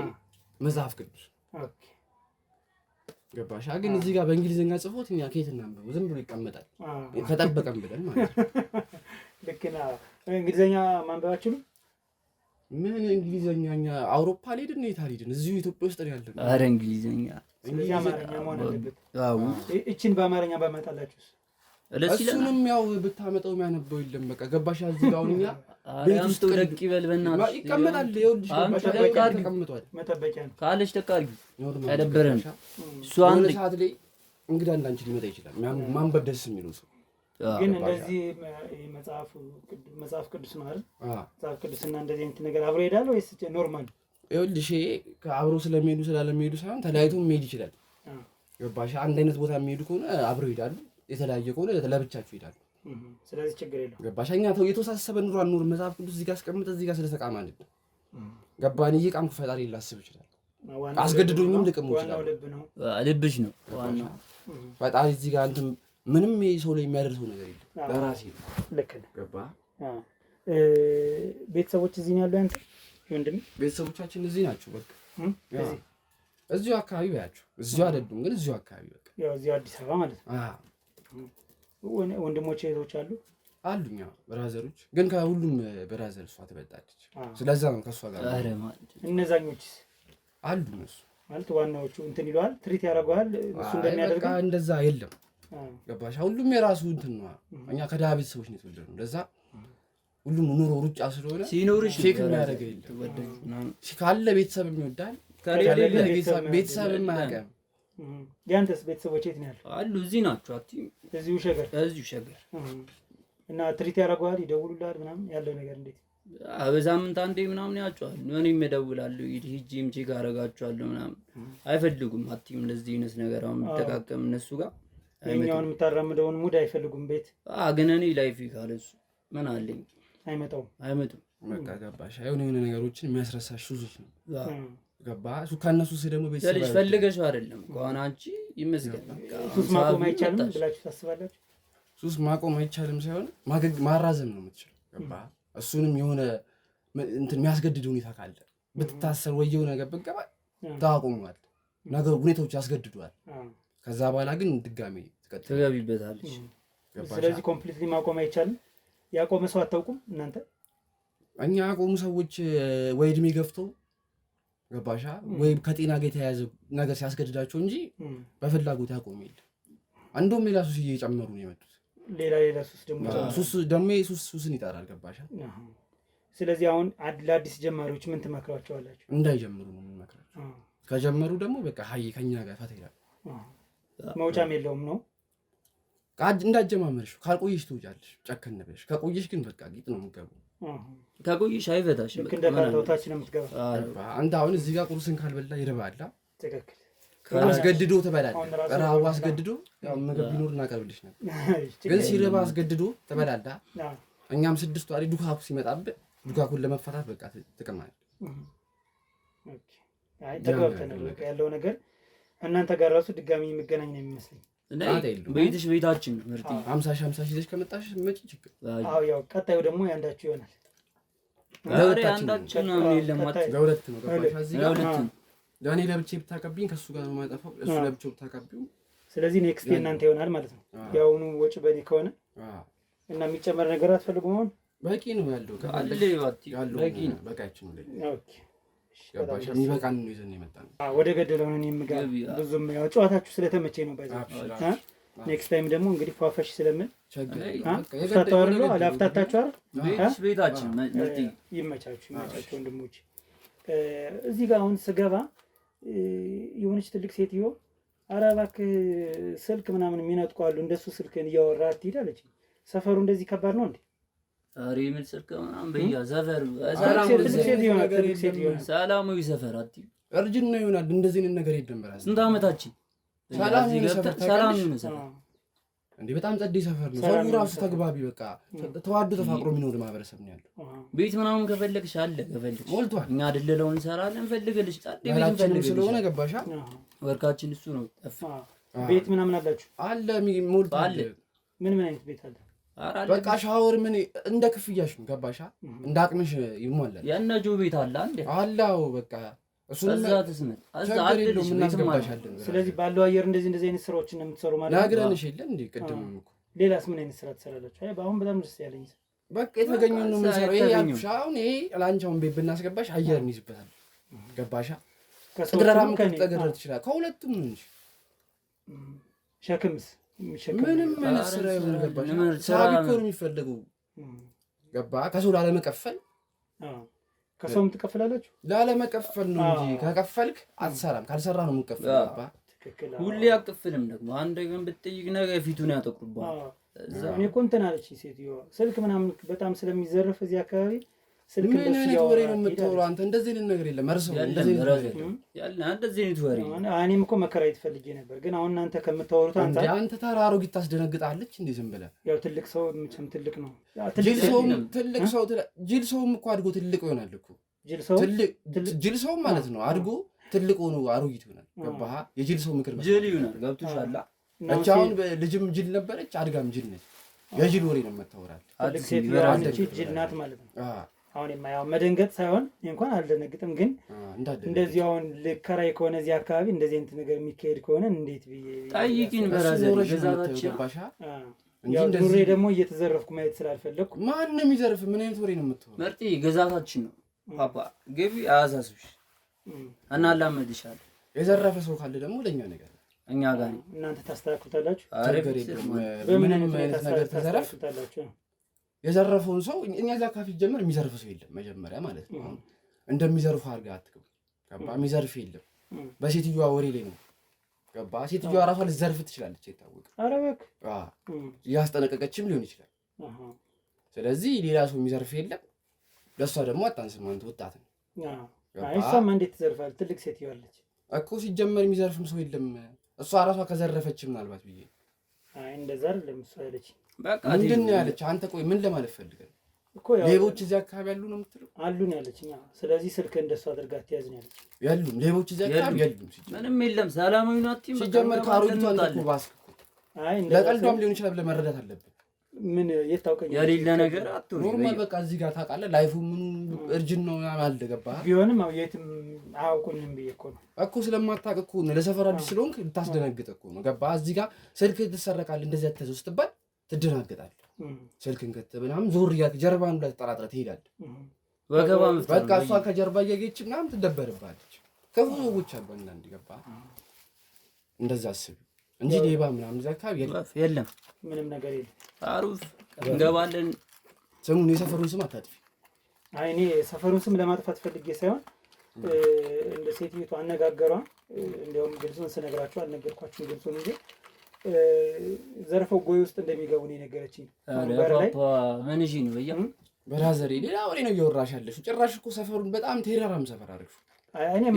መጽሐፍ ቅዱስ። okay ገባሽ? ግን እዚህ ጋር በእንግሊዝኛ ጽፎት እኛ ከየት እናንብበው? ዝም ብሎ ይቀመጣል ከጠበቀን ብለን ማለት ነው። ልክ ነህ። እንግሊዝኛ ማንበብ አትችሉም? ምን እንግሊዝኛ? እኛ አውሮፓ አልሄድን የት አልሄድን፣ እዚሁ ኢትዮጵያ ውስጥ ነው ያለነው። ኧረ እንግሊዝኛ ስለዚህ አማርኛ መሆን አለበት። እቺን በአማርኛ ባመጣላችሁስ? እሱንም ያው ብታመጣው የሚያነበው የለም። በቃ ገባሽ? እዚህ ጋር አሁን እኛ ቤት ውስጥ ደቅ ይበል በእናትሽ ይቀመጣል። ይኸውልሽ ገባሽ? ተቀምጧል። መጠበቂያ ነው ካለሽ ደቅ አድርጊ። አይደበረን እሱ አንድ ሰዓት ላይ እንግዳ እንዳንቺ ሊመጣ ይችላል። ማንበብ ደስ የሚለው ሰው ግን እንደዚህ መጽሐፍ ቅዱስ ነው አይደል? መጽሐፍ ቅዱስና እንደዚህ አይነት ነገር አብሮ ይሄዳል ወይስ normal? ይኸውልሽ አብሮ ስለሚሄዱ ስላለሚሄዱ ሳይሆን ተለያይቶ መሄድ ይችላል። ገባሽ? አንድ አይነት ቦታ የሚሄዱ ከሆነ አብረው ይሄዳሉ። የተለያየ ከሆነ ለብቻቸው ይሄዳሉ። ስለዚህ ችግር የለውም። ገባሽ? እኛ ተው የተወሳሰበ ኑሮ አንኖርም። መጽሐፍ ቅዱስ እዚህ ጋር አስቀምጠህ እዚህ ጋር ስለተቃመ አይደለም። ገባን? እየቃምኩ ፈጣሪ ላስብ ይችላል። አስገድዶኝም ልቅመው ይችላል። ልብሽ ነው ዋናው። ፈጣሪ እዚህ ጋር እንትን ምንም ሰው ላይ የሚያደርሰው ነገር የለም። ለራሴ ልክ ነህ። ገባህ? ቤተሰቦች እዚህ ነው ያሉ ያንተ ወንድሜ? ቤተሰቦቻችን እዚህ ናቸው። በቃ እዚሁ አካባቢ በያቸው። እዚሁ አይደሉም ግን እዚሁ አካባቢ በቃ ያው እዚሁ አዲስ አበባ ማለት ነው። ወንድሞች እህቶች አሉ? አሉኛ brother ኦች፣ ግን ከሁሉም brother እሷ ትበልጣለች። ስለዛ ነው ከእሷ ጋር። እነዛኞችስ አሉ? እነሱ ማለት ዋናዎቹ እንትን ይለዋል፣ treat ያደርገዋል እሱ እንደሚያደርገው እንደዛ የለም። ገባሽ? ሁሉም የራሱ እንትን ነው። እኛ ከድሀ ቤተሰቦች ነው የተወለድነው። ለዛ ሁሉም ኑሮ ሩጫ ስለሆነ ሲኖርሽ check የሚያደርገው የለም። ካለ ቤተሰብ የሚወዳል፣ ቤተሰብ የማያውቅም። ያንተስ ቤተሰቦች የት ነው ያለው? አሉ እዚህ ናቸው። እዚሁ ሸገር? እዚሁ ሸገር። እና treat ያደርገዋል፣ ይደውሉልሃል ምናምን ያለው ነገር እንዴት? በሳምንት አንዴ ምናምን ያቸዋል። እኔም እደውላለሁ፣ ሂጂም check አደርጋቸዋለሁ ምናምን። አይፈልጉም አትይም እንደዚህ አይነት ነገር አሁን የምጠቃቀም እነሱ ጋር የኛውን የምታራምደውን mood አይፈልጉም ቤት። ግን እኔ life ካለሱ ምን አለኝ? አይመጣውም፣ አይመጡም። በቃ ገባሽ? የሆነ የሆነ ነገሮችን የሚያስረሳሽ ሱሶች ነው። ገባህ? ከእነሱ ሱስ ደግሞ ቤተሰብ ልጅ ፈልገሽው አይደለም ከሆነ አንቺ ይመስገን። ሱስ ማቆም አይቻልም ብላችሁ ታስባላችሁ? ሱስ ማቆም አይቻልም ሳይሆን ማራዘም ነው የምትችለው። ገባህ? እሱንም የሆነ እንትን የሚያስገድድ ሁኔታ ካለ ብትታሰር ወይ የሆነ ነገር ብትገባ ታቆመዋል። ነገር ሁኔታዎች ያስገድዷል። ከዛ በኋላ ግን ድጋሜ ትገቢበታለች። ስለዚህ completely ማቆም አይቻልም። ያቆመ ሰው አታውቁም እናንተ? እኛ ያቆሙ ሰዎች ወይ እድሜ ገፍቶ ገባሻ ወይ ከጤና ጋር የተያያዘ ነገር ሲያስገድዳቸው እንጂ በፍላጎት ያቆሙ የለም። እንደውም ሌላ ሱስ እየጨመሩ ነው የመጡት። ሌላ ሌላ ሱስ ደግሞ ሱስ ደግሞ ሱስን ይጠራል። ገባሻ? ስለዚህ አሁን ለአዲስ ጀማሪዎች ምን ትመክሯቸዋላችሁ? እንዳይጀምሩ ነው የምንመክራቸው። ከጀመሩ ደግሞ በቃ ሀይ ከኛ ጋር ፈታ ይላል። መውጫም የለውም ነው እንዳጀማመርሽ ካልቆየሽ ትውጫለሽ፣ ጨከን ብለሽ ከቆየሽ ግን በቃ ጌጥ ነው የምትገባው። ከቆየሽ አይፈታሽም። ልክ እንደ ካርታው ታች ነው የምትገባው። አንተ አሁን እዚህ ጋር ቁርስን ካልበላ ይርባል። ትክክል። አስገድዶ ትበላለህ። ረሃቡ አስገድዶ ያው ምግብ ቢኖር እናቀርብልሽ ነበር፣ ግን ሲርባ አስገድዶ ትበላለህ። እኛም ስድስቱ አይደል ዱካኩ ሲመጣብህ ዱካኩን ለመፈታት በቃ ትቅማለህ። አይ ተግባብተናል። በቃ ያለው ነገር እናንተ ጋር ራሱ ድጋሚ የሚገናኝ ነው የሚመስለኝ። ቤትሽ ቤታችን ነው። ምርጥ 50 ሺህ 50 ሺህ ይዘሽ ከመጣሽ መጪ ችግር። አዎ ያው ቀጣዩ ደግሞ ያንዳችሁ ይሆናል። ለሁለታችን ነው ለሁለት ነው። ገባሽ? እዚህ ጋር ለእኔ ለብቻዬ ብታቀብኝ ከእሱ ጋር ነው የማጠፋው፣ እሱ ለብቻው ብታቀቢው። ስለዚህ next የእናንተ ይሆናል ማለት ነው። የአሁኑ ወጪ በእኔ ከሆነ እና የሚጨመር ነገር አትፈልጉም? አሁን በቂ ነው ያለው በቂ ነው። በቃችን ነው። okay ገባሽ? የሚበቃን ነው ይዘን የመጣነው። ወደ ገደለው ነው የምገባ። ብዙም ያው ጨዋታችሁ ስለተመቸኝ ነው። ባይዘ next time ደግሞ እንግዲህ ፏፈሽ ስለምን ፍታታዋርሎ አላፍታታችሁ አይደል? ቤታችን ይመቻችሁ፣ ይመቻችሁ ወንድሞች። እዚህ ጋር አሁን ስገባ የሆነች ትልቅ ሴትዮ ኧረ እባክህ ስልክ ምናምን የሚነጥቁ አሉ፣ እንደሱ ስልክን እያወራ አትሂድ አለችኝ። ሰፈሩ እንደዚህ ከባድ ነው እንዴ? ኧረ የምን ስልክ ምናምን በያ ሰፈር ሰላማዊ ሰፈር አትይም። እርጅና ይሆናል እንደዚህ አይነት ነገር የለም። በራስህ ስንት ዓመታችን ሰላም ሰላም ሰፈር እንዴ! በጣም ጸዴ ሰፈር ነው። ሰው ራሱ ተግባቢ በቃ ተዋዶ ተፋቅሮ የሚኖር ማህበረሰብ ነው ያለው። ቤት ምናምን ከፈለግሽ አለ ከፈለግሽ ሞልቷል። እኛ ደለለውን እንሰራለን ፈልግልሽ ጸዴ ቤት እንፈልግልሽ ስለሆነ ገባሻ? ወርካችን እሱ ነው። ጠፍ ቤት ምናምን አላችሁ? አለ ሞልቷል። ምን ምን አይነት ቤት አለ? በቃ ሻወር ምን እንደ ክፍያሽ ነው ገባሻ? እንደ አቅምሽ ይሟላል። የእነ ጆ ቤት አለ አንዴ አላው በቃ እሱን እዛ ተስመጥ እዛ አለልሽ እናስገባሻለን። ስለዚህ ባለው አየር እንደዚህ እንደዚህ አይነት ስራዎችን ነው የምትሰሩ ማለት ነው። ነግረንሽ የለ እንዴ ቅድም እኮ። ሌላስ ምን አይነት ስራ ትሰራላችሁ? አይ በአሁን በጣም ደስ ያለኝ በቃ የተገኘውን ነው የምንሰራው። ይሄ ያልኩሽ አሁን ይሄ ላንቺ አሁን ቤት ብናስገባሽ አየር እንይዝበታል። ገባሻ? ጥግረራም ልትጠግረር ትችላለህ። ከሁለቱም ነው እንጂ ሸክምስ ምንም አይነት ስራ ይሁን ገባሽ? ሳቢ እኮ ነው የሚፈለገው። ገባ? ከሰው ላለመቀፈል። ከሰውም ትቀፍላላችሁ? ላለመቀፈል ነው እንጂ ከቀፈልክ አትሰራም። ካልሰራ ነው የምንቀፍለው። ገባ? ሁሌ አቅፍልም ደግሞ አንድ ግን ብትጠይቅ ነገ ፊቱን ያጠቁርባል። እኔ እኮ እንትን አለችኝ ሴትዮዋ ስልክ ምናምን በጣም ስለሚዘረፍ እዚህ አካባቢ ስልክ ምን አይነት ወሬ ነው የምታወራው አንተ? እንደዚህ አይነት ነገር የለም። እርሰው እንደዚህ አይነት ወሬ እኔም እኮ መከራየት ፈልጌ ነበር፣ ግን አሁን እናንተ ከምታወሩት አንተ አንተ ተራ አሮጊት ታስደነግጣለች እንዴ? ዝም ብለህ ያው ትልቅ ሰው መቼም ትልቅ ነው። ጅል ሰውም ትልቅ ሰው ጅል ሰውም እኮ አድጎ ትልቅ ይሆናል እኮ። ጅል ሰውም ማለት ነው አድጎ ትልቅ ሆኖ አሮጊት ይሆናል። ገባህ? የጅል ሰው ምክር ጅል ይሆናል። ገብቶሻል? እቺ አሁን ልጅም ጅል ነበረች፣ አድጋም ጅል ነች። የጅል ወሬ ነው የምታወራው። ትልቅ ሴት ጅል ናት ማለት ነው። አሁን የማያው መደንገጥ ሳይሆን እንኳን አልደነግጥም፣ ግን እንደዚህ አሁን ልከራይ ከሆነ እዚህ አካባቢ እንደዚህ አይነት ነገር የሚካሄድ ከሆነ እንዴት ብዬ ጠይቂን። በራዘር ገዛታችን እንጂ እንደዚህ ደግሞ እየተዘረፍኩ ማየት ስላልፈለኩ ማንም ይዘርፍ። ምን አይነት ወሬ ነው የምታወራው? መርጢ ገዛታችን ነው ፓፓ ግቢ አያሳስብሽ እና አላመድሻለሁ። የዘረፈ ሰው ካለ ደግሞ ለኛ ነገር እኛ ጋር ነው። እናንተ ታስተካክሉታላችሁ። በምን አይነት ነገር ተዘረፍ የዘረፈውን ሰው እኛ እዛ ካፌ ጀመር የሚዘርፍ ሰው የለም። መጀመሪያ ማለት ነው እንደሚዘርፉ አድርገህ አትግባ። ገባ? የሚዘርፍ የለም። በሴትዮዋ ወሬ ላይ ነው። ገባ? ሴትዮዋ ራሷ ልትዘርፍ ትችላለች፣ አይታወቅም። ኧረ እባክህ እያስጠነቀቀችም ሊሆን ይችላል። ስለዚህ ሌላ ሰው የሚዘርፍ የለም። ለእሷ ደግሞ አታንስም፣ አንተ ወጣት ነው። እሷማ እንዴት ትዘርፋለች? ትልቅ ሴትዮ አለች እኮ። ሲጀመር የሚዘርፍም ሰው የለም። እሷ ራሷ ከዘረፈች ምናልባት ብዬ አይ እንደዛ አይደለም እሷ ያለች። በቃ ምንድን ነው ያለች? አንተ ቆይ ምን ለማለት ፈልገህ እኮ ያው ሌቦች እዚህ አካባቢ ያሉ ነው የምትለው? አሉ ነው ያለችኝ። ስለዚህ ስልክ እንደሷ አድርጋ አትያዝ ነው ያለች። የሉም ሌቦች እዚህ አካባቢ የሉም። ምንም የለም። ሰላማዊ ነው። አትይም ሲጀመር ከአሮጊቷ አንተ እኮ ባስክ እኮ። አይ ለቀልዷም ሊሆን ይችላል ብለህ መረዳት አለብህ። ምን የት ታውቀኛለህ? የሌለ ነገር አትሁን። Normal በቃ እዚህ ጋር ታውቃለህ፣ life ኡ ምኑ እርጅናው ምናምን አለ። ገባህ? ቢሆንም ያው የትም አያውቁኝም ብዬ እኮ ነው እኮ ስለማታውቅ እኮ ነው። ለሰፈር አዲስ ስለሆንክ ልታስደነግጥ እኮ ነው። ገባህ? እዚህ ጋር ስልክ ትሰረቃለህ፣ እንደዚህ አትያዘው ስትባል ትደናገጣለህ። ስልክን ከት ምናምን ዞር እያልክ ጀርባህን ሁላ ተጠራጥረህ ትሄዳለህ። ወገባ መፍጠር በቃ እሷ ከጀርባ እያየች ምናምን ትደበርብሃለች። ክፉ ሰዎች አሉ አንዳንድ። ገባህ? እንደዛ አስብ እንጂ ሌባ ምናምን እዛ አካባቢ የለም። የለም፣ ምንም ነገር የለም። አሩፍ እንገባለን። ስሙን የሰፈሩን ስም አታጥፊ። አይ እኔ ሰፈሩን ስም ለማጥፋት ፈልጌ ሳይሆን እንደ ሴትዮቱ አነጋገሯ፣ እንዲያውም ግልጹን ስነግራችሁ አልነገርኳችሁም ግልጹን እንጂ ዘርፈው ጎይ ውስጥ እንደሚገቡ ነው የነገረችኝ። በር ላይ ምን እሺ ነው በያ brother ኤ ሌላ ወሬ ነው እያወራሽ ያለሽው። ጭራሽ እኮ ሰፈሩን በጣም ቴራራም ሰፈር አደረግሽው።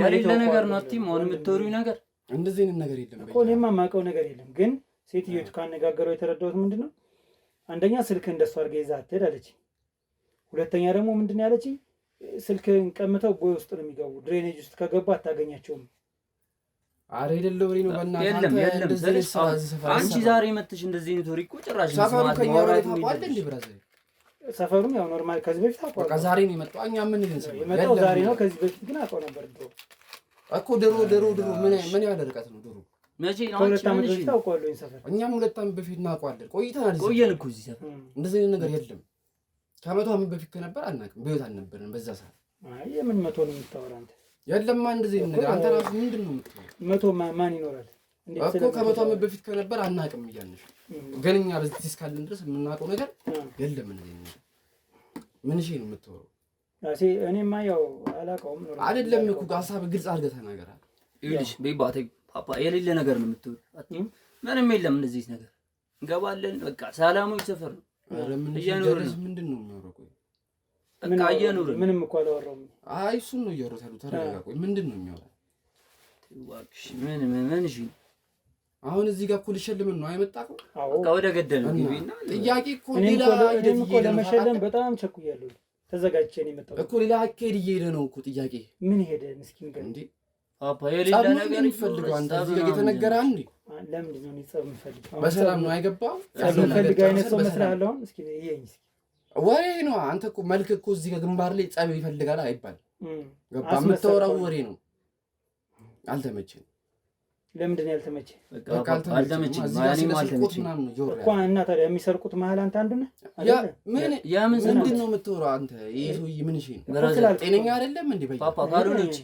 የሌለ ነገር ነው አትይም። አሁን የምትወሪው ነገር እንደዚህ አይነት ነገር የለም እኮ እኔማ የማውቀው ነገር የለም። ግን ሴትዮቱ ካነጋገረው የተረዳሁት ምንድን ነው፣ አንደኛ ስልክ እንደሱ አድርገህ ይዘህ አትሄድ አለችኝ። ሁለተኛ ደግሞ ምንድን ነው ያለችኝ፣ ስልክህን ቀምተው ቦይ ውስጥ ነው የሚገቡ፣ drainage ውስጥ ከገቡ አታገኛቸውም። አረ የሌለ ወሬ ነው በእናትህ። የለም የለም። አንቺ ዛሬ መጥተሽ እንደዚህ አይነት ወሬ እኮ ጭራሽ ሰፈሩ ከኛ በላይ ታውቀዋለህ እንዴ brother? ሰፈሩም ያው normal ከዚህ በፊት አውቀዋለሁ። በቃ ዛሬ ነው የመጣው። እኛ ምን ልንሰማ የመጣው ዛሬ ነው። ከዚህ በፊት ግን አውቀው ነበር ድሮ እኮ ድሮ ድሮ ድሮ ምን ያህል ርቀት ነው ድሮ? መቼ ነው? ከሁለት ዓመት በፊት አውቀዋለሁ ይሄን ሰፈር። እኛም 2 ዓመት በፊት እናውቀዋለን። ቆይተናል። ቆየን እኮ እዚህ ሰፈር። እንደዚህ አይነት ነገር የለም። ከ100 ዓመት በፊት ከነበር አናውቅም። በህይወት አልነበረንም በዛ ሰዓት። አይ የምን 100 ነው የምታወራ አንተ? የለማ እንደዚህ አይነት ነገር አንተ ራሱ ምንድን ነው የምትለው? 100 ማን ይኖራል እኮ ከ100 ዓመት በፊት ከነበር አናውቅም እያልንሽ፣ ግን እኛ በዚህ እስካለን ድረስ የምናውቀው ነገር የለም። እንደዚህ አይነት ነገር ምን እሺ ነው የምትወራው? እኔማ ያው አላውቀውም አይደለም እኮ ሀሳብ ግልጽ አድርገህ ተናገር። ይኸውልሽ ቤባ ተይው ፓፓ፣ የሌለ ነገር ነው የምትወሪው። ምንም የለም እንደዚህ ነገር። እንገባለን በቃ ሰላማዊ ሰፈር ነው። እየኖርን ነው። ምንድን ነው የሚያወራው? ቆይ በቃ እየኖርን ምንም እኮ አላወራሁም። አይ እሱን ነው እያወራሁት ያሉት። ተረጋጋ። ቆይ ምንድን ነው የሚያወራው? እባክሽ ምን ምን እሺ አሁን እዚህ ጋር እኮ ልሸልምን ነው አይመጣም። በቃ ወደ ገደል ነው ግቢና ጥያቄ እኮ ሌላ እኔም እኮ ለመሸለም በጣም ቸኩያለሁ። ተዘጋጅቼ ነው የመጣሁት እኮ ሌላ አካሄድ እየሄደ ነው እኮ ጥያቄ። ምን ሄደ ምስኪን ገ እንዴ ፓፓ የሌላ ነገር የሚፈልገው አንተ እዚህ ጋር የተነገረ አንዴ ለምንድን ነው እኔ ጸብ የምፈልገው? በሰላም ነው አይገባም። ጸብ የምፈልግ አይነት ሰው መስልሃለሁ? አሁን እስኪ እየኝ እስኪ ወሬ ነው። አንተ እኮ መልክ እኮ እዚህ ጋር ግንባር ላይ ጸብ ይፈልጋል አይባልም። ገባ? የምታወራው ወሬ ነው። አልተመቸኝም። ለምንድን ነው ያልተመቸህ? በቃ አልተመቸኝም እኮ እና ታዲያ የሚሰርቁት መሀል አንተ አንዱ ነህ። ምን ምንድን ነው የምትወራው አንተ? ይሄ ሰውዬ ምን እሺ ነው ጤነኛ አይደለም እንዴ? ፓፓ ካልሆነ ውጪ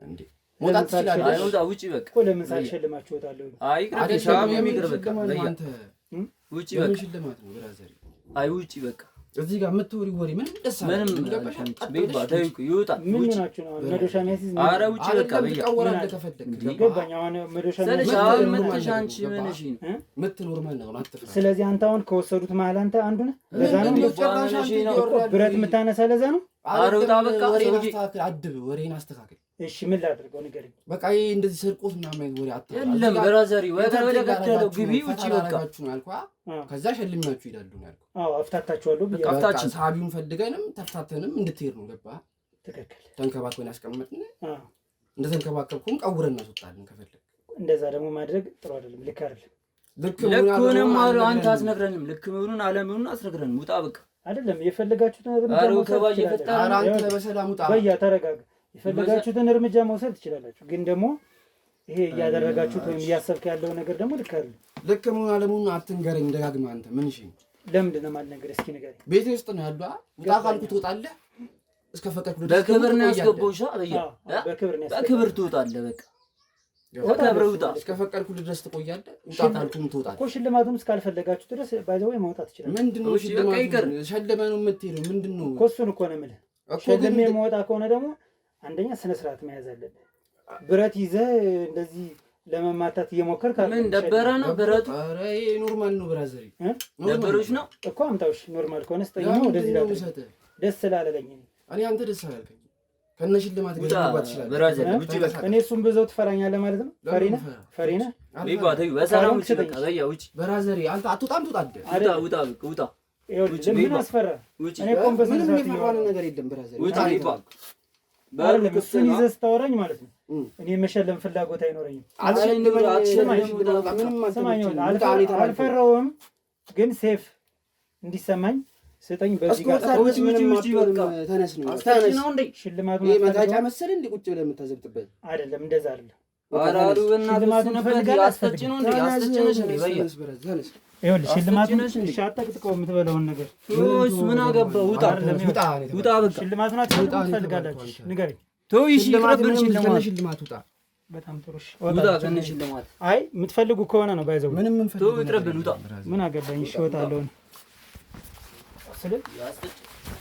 እንዴ መውጣት ትችላለህ። አይ ውጣ፣ ውጪ በቃ እኮ ለምን ሳልሸልማችሁ እወጣለሁ? አይ ይቅር፣ ሻም ይቅር፣ በቃ ውጪ በቃ ሽልማት ነው brother። አይ ውጪ በቃ እዚህ ጋር የምትወሪው ወሬ ምንም ደስ ምንም ቤባ ተይው፣ ይውጣ። ምን ሆናችሁ ነው? መዶሻ የሚያስይዝ ኧረ ውጪ በቃ ትቀወራለህ ከፈለክ። ገባኝ። አሁን መዶሻ ስልሽ አሁን መጥተሽ አንቺ ምን እሺ ነው ምት normal ነው፣ አትፍራ። ስለዚህ አንተ አሁን ከወሰዱት መሀል አንተ አንዱ ነህ። ለዛ ነው ብረት የምታነሳ፣ ለዛ ነው። ኧረ ውጣ በቃ። ወሬን አስተካክል፣ አድብ፣ ወሬን አስተካክል። እሺ ምን ላድርገው ንገረኝ። በቃ ይሄ እንደዚህ ስርቆት ምናምን አይነት ወሬ አታውራ። የለም brother፣ ወደ ገደለው ግቢ፣ ውጪ በቃ። ከዛ ሸልሚያችሁ ይሄዳሉ ነው ያልኩህ። አዎ አፍታታችኋለሁ ብዬ በቃ ሳቢውን ፈልገንም ተፍታተንም እንድትሄድ ነው። ገባህ? ትክክል። ተንከባክበን ያስቀመጥን እንደ ተንከባከብኩም ቀውረን እናስወጣለን ከፈለግ። እንደዛ ደግሞ ማድረግ ጥሩ አይደለም፣ ልክ አይደለም። ልክ ልኩንም አንተ አትነግረንም። ልክ መሆኑን አለመሆኑን አትነግረንም። ውጣ በቃ። አይደለም የፈለጋችሁትን እርምጃ መውሰድ ትችላላችሁ። በያ ተረጋጋ። የፈለጋችሁትን እርምጃ መውሰድ ትችላላችሁ። ግን ደግሞ ይሄ እያደረጋችሁት ወይም እያሰብክ ያለው ነገር ደግሞ ልክ አይደለም። ልክ መሆን አለመሆኑን አትንገረኝ ደጋግመህ አንተ። ምን እሺ ለምንድን ነው የማልነግርህ? እስኪ ንገረኝ። ቤቴ ውስጥ ነው ያለው። ውጣ ካልኩህ ትወጣለህ። እስከ ፈቀድኩ ድረስ በክብር ነው ያስገባሁሽ። በክብር ትወጣለህ። በቃ ተከብረህ ውጣ። እስከ ፈቀድኩ ድረስ ትቆያለህ። ውጣ ካልኩህም ትወጣለህ እኮ። ሽልማቱን እስካልፈለጋችሁ ድረስ ባይዘው ወይ መውጣት ትችላለህ። ምንድን ነው ሽልማቱ? ሸልመህ ነው የምትሄደው? ምንድን ነው እኮ እሱን እኮ ነው የምልህ። ሸልሜ የምወጣ ከሆነ ደግሞ አንደኛ ስነ ስርዓት መያዝ አለብህ። ብረት ይዘህ እንደዚህ ለመማታት እየሞከርክ ምን ደበረ ነው ብረቱ? ኧረ ይሄ normal ነው brother፣ ደበሮች ነው እኮ አምጣውሽ። Normal ከሆነ ስጠኝ ነው ወደዚህ ላድርግ። ደስ ስላለለኝ እኔ አንተ ደስ አላልከኝ። ከነ ሽልማት ገባ ትችላለህ brother፣ ውጪ በቃ። እኔ እሱን ብዘው ትፈራኛለህ ማለት ነው። ፈሪ ነህ፣ ፈሪ ነህ። ቢባ ተይው፣ በሰላም ውጪ በቃ። በያ ውጪ brother፣ አንተ አትወጣም፣ ትወጣለህ። ውጣ፣ ውጣ፣ በቃ ውጣ። ይኸውልህ ምን አስፈራ? እኔ ቆም በስነ ምንም ስርዓት የፈራነው ነገር የለም brother። ውጣ ቢባ እሱን ይዘህ ስታወራኝ ማለት ነው እኔ መሸለም ፍላጎት አይኖረኝም። አልፈራውም፣ ግን safe እንዲሰማኝ ስጠኝ። በዚህ ጋር ተነስ ነው ሽልማቱን መታጫ መሰለህ እንደ ቁጭ ብለህ የምታዘብጥበት አይደለም። እንደዛ አይደለም። ሽልማቱን አጠቅጥቀው የምትበላውን ነገር ምን አገባህ? ውጣ ውጣ፣ በቃ ሽልማቱን ትፈልጋላችሁ? ንገረኝ። ሽልማት ውጣ። በጣም ጥሩ። ውጣ ከእነ ሽልማት። አይ የምትፈልጉ ከሆነ ነው ባይዘው። ምንም ይቅርብን፣ ውጣ። ምን አገባኝ? እሺ እወጣለሁ።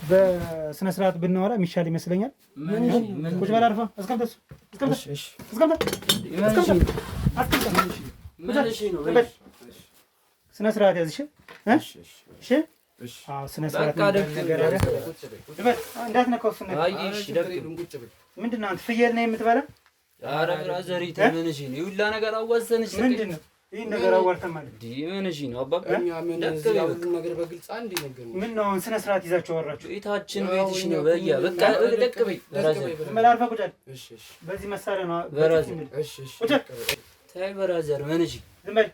በስነ ስርዓት ብናወራ የሚሻል ይመስለኛል። ቁጭ በል አርፈህ። አስቀምጠህ ስነ ስርዓት ያዝ። እሺ ስነ ስርዓት እንዳትነካው። እሱን ነገር ምንድን ነው አንተ ፍየል ነው የምትበላ? ኧረ brother ተመንሽ ነው ይሁላ ነገር አዋሰንሽ። ምንድን ነው ይህን ነገር አዋርተን ማለት ምንሽ ነው አባ? ነገር በግልጽ አንድ ነገር ምን ነው አሁን ስነ ስርዓት ይዛችሁ አወራችሁ? ቤታችን ቤትሽ ነው። በያ በቃ ደቅ በይ brother። ዝም በል አርፈህ ቁጭ በል። በዚህ መሳሪያ ነው brother። ተይ brother፣ ምንሽ ዝም በል።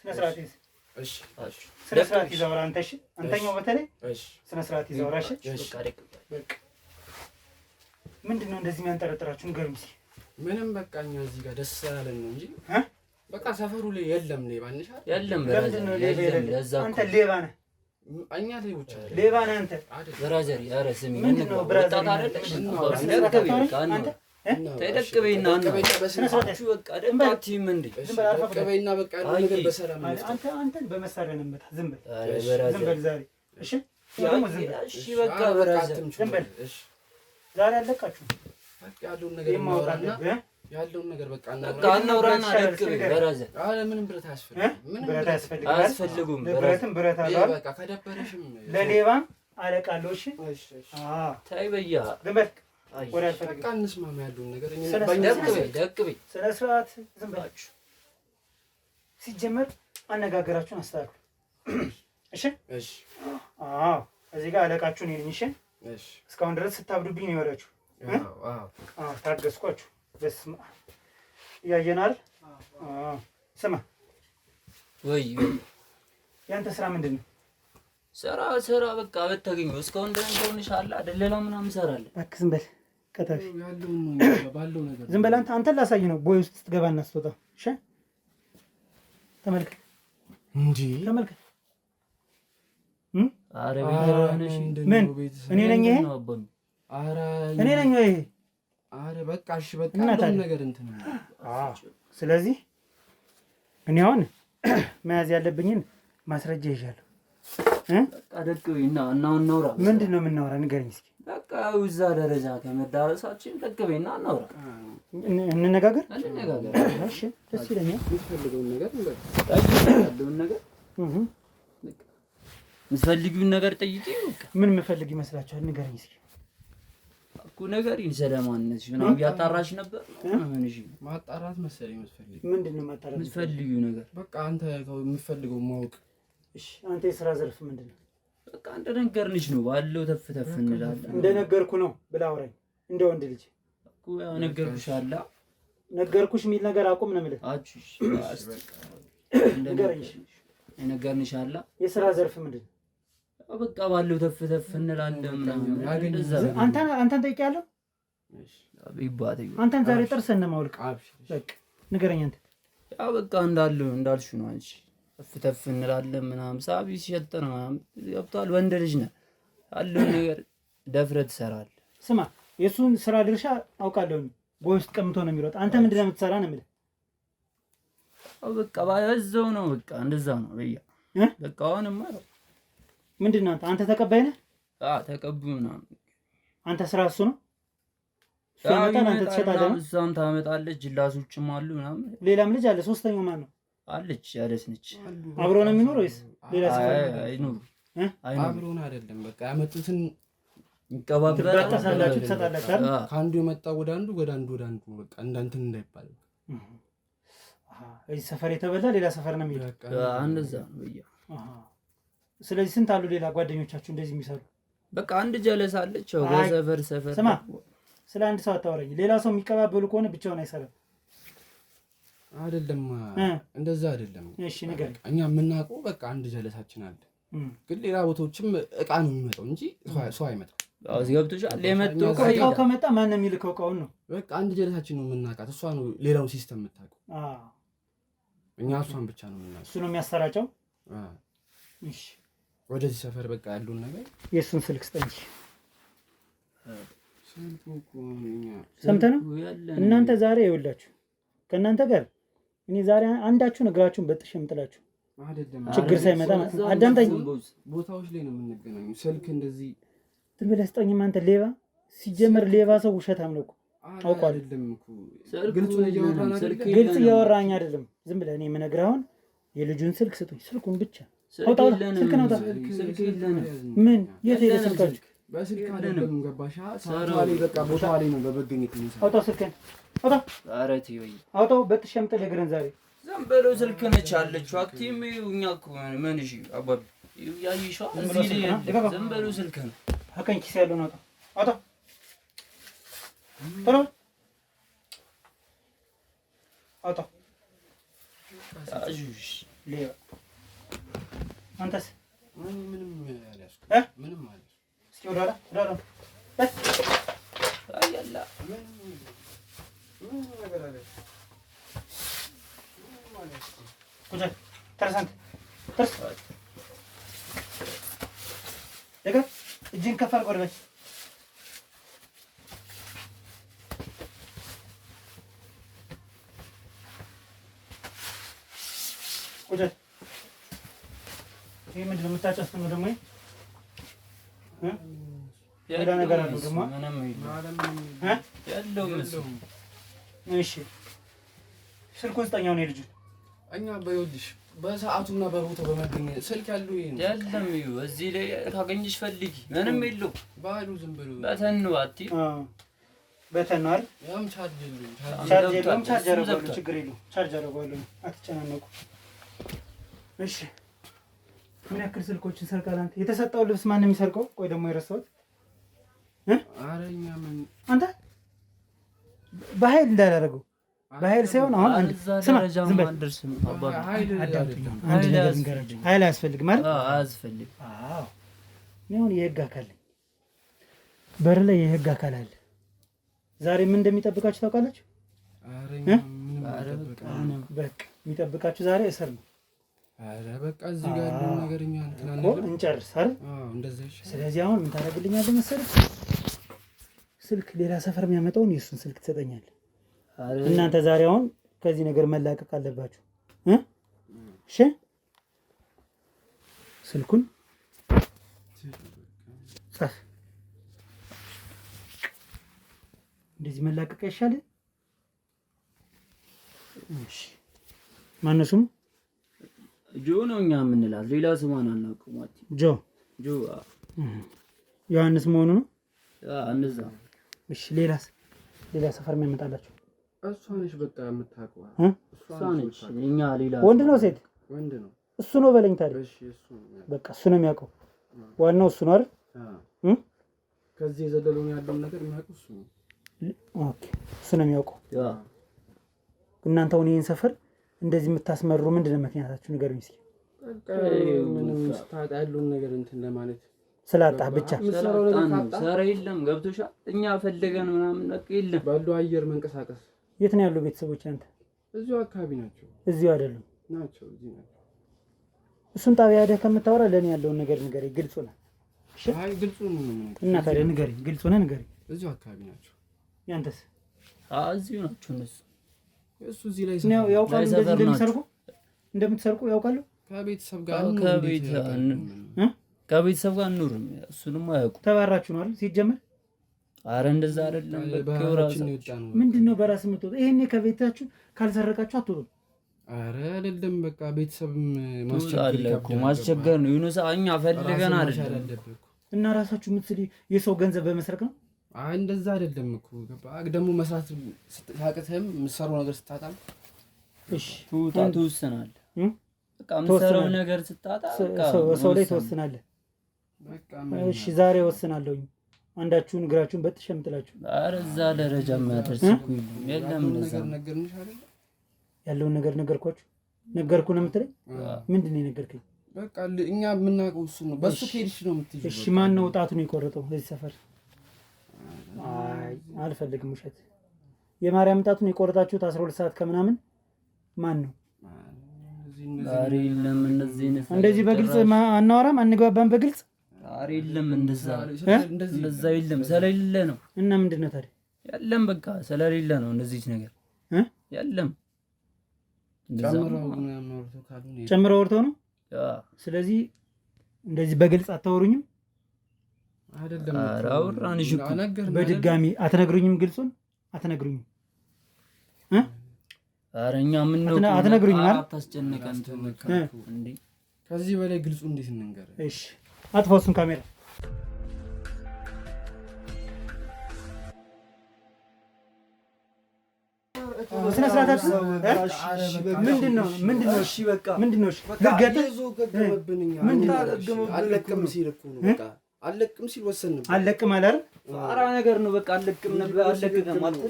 ስነ ስርዓት ይዝ። ስነ ስርዓት ይዘህ አውራ አንተ። እሺ አንተኛው በተለይ ስነ ስርዓት ይዘህ አውራ። እሺ በቃ ምንድን ነው እንደዚህ የሚያንጠረጥራችሁ ንገሩኝ እስኪ። ምንም በቃ እኛ እዚህ ጋር ደስ ስላለን ነው እንጂ በቃ ሰፈሩ ላይ የለም ሌባ። እንሻል የለም brother፣ የለም። ለዛ አንተ ሌባ ነህ። እኛ ሌቦች አይደለም። ሌባ ነህ አንተ brother። ኧረ ስሚ፣ ምንድን ነው brother? ወጣት አይደለሽ? ደቅ በይ በቃ ተይ፣ ደቅ በይና በቃ ደቅ አትይም እንዴ? ደቅ በይና በቃ ያለው ነገር በሰላም አንተ አንተን በመሳሪያ ነው የምመታህ። ዝም በል ዝም በል ዛሬ። እሺ እሺ በቃ brother ዝም በል ዛሬ አለቃችሁ። በቃ ያለውን ነገር እናውራና ያለውን ነገር በቃ እናውራና ደቅ በይ brother። አረ ምንም ብረት አያስፈልግም። ምንም ብረት አያስፈልግም። አያስፈልጉም። ብረትም ብረት አለው። በቃ ከደበረሽም ለሌባም አለቃ አለው። እሺ ተይ በያ ዝም በል ወሬ አልፈልግም። በቃ እንስማማ ያለውን ነገር ደቅ በይ ደቅ በይ። ስነ ስርዓት ዝም በላችሁ። ሲጀመር አነጋገራችሁን አስተካክሉ። እሺ እሺ። አዎ እዚህ ጋር አለቃችሁ እኔ ነኝ። እሺ እሺ። እስካሁን ድረስ ስታብዱብኝ ነው የወራችሁ። አዎ ታገስኳችሁ። በስመ አብ እያየን አይደል? ስማ ወይ ያንተ ስራ ምንድን ነው? ስራ ስራ በቃ ብታገኙ እስካሁን ድረስ እንደሆንሽ አለ አይደል? ምናምን እሰራለሁ። እባክህ ዝም በል ቀጣፊ። ባለው ነገር ዝም በል አንተ። አንተን ላሳይ ነው ቦይ ውስጥ ስትገባና ስትወጣ። እሺ ተመልከት እንጂ ተመልከት። ኧረ ምን እኔ ነኝ ይሄ? እኔ ነኝ ወይ? ኧረ በቃ እሺ በቃ ያለውን ነገር እንትን። ስለዚህ እኔ አሁን መያዝ ያለብኝን ማስረጃ ይዣለሁ። በቃ ደቅ በይና እና እናውራ። ምንድን ነው የምናወራ? ንገረኝ እስኪ። በቃ እዛ ደረጃ ከመዳረሳችን ደቅ በይና እናውራ፣ እንነጋገር። እንነጋገር። እሺ ደስ ይለኛል። የምትፈልገውን ነገር ያለውን ነገር የምትፈልጊውን ነገር ጠይቂ። በቃ ምን የምፈልግ ይመስላችኋል? ንገረኝ እስኪ እኮ ንገሪኝ። ስለማንነትሽ ምናምን እያጣራሽ ነበር። ምን እሺ ማጣራት መሰለኝ የምትፈልጊው። ምንድን ነው ማጣራት የምትፈልጊው ነገር? በቃ አንተ የምትፈልገው ማወቅ። እሺ አንተ የስራ ዘርፍ ምንድን ነው? በቃ እንደነገርንሽ ነው ባለው ተፍ ተፍ እንላለን። እንደነገርኩ ነው ብላ አውራኝ እንደ ወንድ ልጅ እኮ ያው ነገርኩሽ አለ ነገርኩሽ የሚል ነገር አቁም ነው የምልህ። አቹሽ ንገረኝ። ነገርንሽ አለ የስራ ዘርፍ ምንድን ነው? በቃ ባለው ተፍ ተፍ እንላለን ምናምን። አንተን ጠይቄያለሁ። አንተን ዛሬ ጥርስህን ነው የማወልቅ። በቃ ንገረኝ አንተ። ያው በቃ እንዳለው እንዳልሽው ነው አንቺ ተፍ ተፍ እንላለን ምናምን ሳቢ ሲሸጥ ነው ምናምን ገብቶሃል። ወንድ ልጅ ነህ ያለውን ነገር ደፍረህ ትሰራለህ። ስማ የእሱን ስራ ድርሻ አውቃለሁኝ። ቦይ ውስጥ ቀምቶ ነው የሚሮጥ። አንተ ምንድን ነው የምትሰራ ነው የምልህ። በቃ በዛው ነው በቃ እንደዛ ነው በያ በቃ አሁንማ ምንድን ነው አንተ ተቀባይ ነህ? አዎ ተቀቡ ምናምን። አንተ ስራ እሱ ነው። እሱ ያመጣል፣ አንተ ትሸጣለህ። እሷም ታመጣለች፣ ጅላሶችም አሉ ምናምን። ሌላም ልጅ አለ። ሶስተኛው ማን ነው? አለች ያለች ነች። አብሮ ነው የሚኖር ወይስ ሌላ ሰፈር? አይኖሩ አብሮን አይደለም። በቃ ያመጡትን ይቀባበላል። ትበጣሳላችሁ፣ ትሰጣላችሁ አይደል? ከአንዱ የመጣ ወደ አንዱ ወደ አንዱ ወደ አንዱ በቃ እንዳንትን እንዳይባል። እዚህ ሰፈር የተበላ ሌላ ሰፈር ነው የሚሄደው። እንደዛ ነው በያ። ስለዚህ ስንት አሉ ሌላ ጓደኞቻችሁ እንደዚህ የሚሰሩ? በቃ አንድ ጀለስ አለች። ያው በሰፈር ሰፈር። ስማ ስለ አንድ ሰው አታወራኝ። ሌላ ሰው የሚቀባበሉ ከሆነ ብቻውን አይሰራም። አይደለም እንደዛ አይደለም። እሺ ንገረኝ። እኛ የምናውቀው በቃ አንድ ጀለሳችን አለ። ግን ሌላ ቦታዎችም እቃ ነው የሚመጣው እንጂ ሰው አይመጣም። ገብቶሻል። የመጣው እቃው ከመጣ ማን ነው የሚልከው እቃውን ነው። በቃ አንድ ጀለሳችን ነው የምናውቃት። እሷ ነው ሌላውን system የምታውቀው። እኛ እሷን ብቻ ነው የምናውቀው። እሱ ነው የሚያሰራጨው። እሺ ወደዚህ ሰፈር በቃ ያለውን ነገር የእሱን ስልክ ስጠኝ። ሰምተህ ነው እናንተ ዛሬ ይኸውላችሁ ከእናንተ ጋር እኔ ዛሬ አንዳችሁን እግራችሁን በጥሼ የምጥላችሁ ችግር ሳይመጣ አዳምጠኝ። ቦታዎች ላይ ነው የምንገናኙ። ስልክ እንደዚህ ዝም ብለህ ስጠኝም አንተ ሌባ። ሲጀመር ሌባ ሰው ውሸታም ነው እኮ አውቀዋለሁ። ግልጽ እያወራኝ አይደለም። ዝም ብለህ እኔ የምነግርህ አሁን የልጁን ስልክ ስጡኝ፣ ስልኩን ብቻ አውጣው። ስልክን አውጣ። ምን የት ሄደ ስልካችሁ? በስልክ አይደለም ገባሽ? በቃ ቦታ ላይ ነው በመገኘት ነው። አውጣው ስልክህን አውጣው። ኧረ ተይ አውጣው። በጥሼ የምጥልህ እግርህን ዛሬ። ዝም በለው ስልክ ነች አለችው። አትይም እኛ እኮ ምን እሺ አባቢ ያይሽዋ እዚህ ላይ ዝም በለው ስልክ ነው። አቀኝ ኪስ ያለውን አውጣው። አውጣው ቶሎ አውጣው። ሌባ አንተስ ምንም ምንም እስኪ ወደኋላ ወደኋላ ተርስ አንተ ተርስ። እጅህን ከፍ አድርገህ ወደ ላይ። ቁጭ በል። ይህ ምንድን ነው የምታጨስ ነው ደግሞ? ሌላ ነገር አለው ደግሞ? እሺ ስልኩን ስጠኝ አሁን የልጁን። እኛ በይኸውልሽ በሰዓቱና በቦታው በመገኘት ስልክ ያለው ይሄ ነው። የለም እዚህ ላይ ካገኘሽ ፈልጊ። ምንም የለውም ባሉ ዝም ብሎ button ነው አትይ button ነው አይደል? ያም ቻርጅ የለውም። ቻርጅ የለውም። ቻርጅ አደርገዋለሁ። ችግር የለውም። ቻርጅ አደርገዋለሁ። አትጨናነቁ። እሺ ምን ያክል ስልኮችን ሰርቃል አንተ? የተሰጠውን ልብስ ማን ነው የሚሰርቀው? ቆይ ደግሞ የረሳሁት ኧረ እኛ ምን አንተ በኃይል እንዳላደረገው በኃይል ሳይሆን አሁን አንድ ስማ፣ ዝም በል አንድ ነገር ልንገራችሁ። ኃይል አያስፈልግም አይደል? አያስፈልግም። አዎ እኔ አሁን የህግ አካል ነኝ። በር ላይ የህግ አካል አለ። ዛሬ ምን እንደሚጠብቃችሁ ታውቃላችሁ? በቃ የሚጠብቃችሁ ዛሬ እስር ነው። ኧረ በቃ እዚህ ጋር ያለውን ነገር እኛ እንትን አንልም እንጨርስ አይደል? አዎ እንደዛ ይሻላል። ስለዚህ አሁን ምን ታደርግልኛለህ መሰለህ? ስልክ ሌላ ሰፈር የሚያመጣውን የእሱን ስልክ ትሰጠኛለህ። እናንተ ዛሬ አሁን ከዚህ ነገር መላቀቅ አለባችሁ። እሺ ስልኩን ጻፍ። እንደዚህ መላቀቅ አይሻልም? እሺ ማነው ስሙ? ጆ ነው እኛ የምንላት፣ ሌላ ስሟን አናውቅም። ጆ ጆ ዮሐንስ መሆኑ ነው። እንደዛ። እሺ ሌላ ሰፈር የሚያመጣላችሁ እሷ ነች። በቃ የምታውቀው እሷ ነች። እኛ ሌላ ወንድ ነው ሴት? ወንድ ነው። እሱ ነው በለኝ ታዲያ። እሺ እሱ ነው። በቃ እሱ ነው የሚያውቀው። ዋናው እሱ ነው አይደል? ከዚህ የዘለለውን ያለውን ነገር የሚያውቀው እሱ ነው። Okay እሱ ነው የሚያውቀው። እናንተ አሁን ይሄን ሰፈር እንደዚህ የምታስመሩ ምንድን ነው ምክንያታችሁ? ንገሩኝ እስኪ። በቃ ምንም ስታጣ ያለውን ነገር እንትን ለማለት ስላጣህ ብቻ ስራ የለም። ገብቶሻል? እኛ ፈልገን ምናምን በቃ የለም። ባለው አየር መንቀሳቀስ። የት ነው ያሉ ቤተሰቦች አንተ? እዚሁ አካባቢ ናቸው። እዚሁ አይደሉም? ናቸው፣ እዚሁ ናቸው። እሱን ጣቢያ ሄደህ ከምታወራ ለእኔ ያለውን ነገር ንገረኝ፣ ግልጽ ሆነህ። እሺ? አይ ግልጽ ነው። እና ታዲያ ንገረኝ፣ ግልጽ ሆነህ ንገረኝ። እዚሁ አካባቢ ናቸው። ያንተስ? እዚሁ ናቸው እነሱ። እሱ እዚህ ላይ ያውቃሉ፣ እንደዚህ እንደሚሰርቁ እንደምትሰርቁ ያውቃሉ። ከቤተሰብ ጋር ከቤተሰብ ጋር እንኑርም። እሱንም አያውቁም። ተባራችሁ ነው አይደል ሲጀመር? አረ እንደዛ አይደለም። በቃ ምንድን ነው በራስ የምትወጣው? ይሄኔ ከቤታችሁ ካልሰረቃችሁ አትወጡም። አረ አይደለም፣ በቃ ቤተሰብ ማስቸገር ነው። ዩኑስ እኛ ፈልገን አይደለም። እና ራሳችሁ የምትስል የሰው ገንዘብ በመስረቅ ነው። አይ እንደዛ አይደለም እኮ ደግሞ መስራት ሲያቅትህም የምትሰራው ነገር ስታጣም፣ እሺ ትውጣ ትወስናለህ። በቃ የምትሰራው ነገር ስታጣ ሰው ላይ ትወስናለህ። እሺ ዛሬ ወስናለሁኝ። አንዳችሁን እግራችሁን በጥሼ የምጥላችሁ። ኧረ እዛ ደረጃ የሚያደርስ እኮ የለም። እንደዛ ያለውን ነገር ነገርኳችሁ። ነገርኩህ ነው የምትለኝ? ምንድን ነው የነገርከኝ? በቃ እኛ የምናውቀው እሱ ነው። በሱ ከሄድሽ ነው የምትይው። እሺ ማን ነው ጣቱን የቆረጠው እዚህ ሰፈር? አይ አልፈልግም ውሸት። የማርያም ጣቱን የቆረጣችሁት 12 ሰዓት ከምናምን ማን ነው? እንደዚህ በግልጽ አናወራም፣ አንግባባም በግልጽ ኧረ የለም እንደዛ እንደዛ የለም፣ ስለሌለ ነው። እና ምንድን ነው ታዲያ? የለም በቃ ስለሌለ ነው እንደዚህ ነገር የለም። ጨምረው አውርተው ነው። ስለዚህ እንደዚህ በግልጽ አታወሩኝም? አይደለም በድጋሚ አትነግሩኝም? ግልጹን አትነግሩኝም? ኧረ እኛ ምን ነው አትነግሩኝም? አታስጨንቀን እንዴ! ከዚህ በላይ ግልጹ እንዴት እንንገር? እሺ አጥፋው እሱን ካሜራ። ስነ ስርዓታችሁ ምንድን ነው? ምንድን ነው? እሺ በቃ ምንድን ነው? አለቅም ሲል እኮ ነው። በቃ አለቅም ሲል ወሰንብን። አለቅም አለ አይደል? ፋራ ነገር ነው። በቃ አለቅም ነበር አለቅም ማለት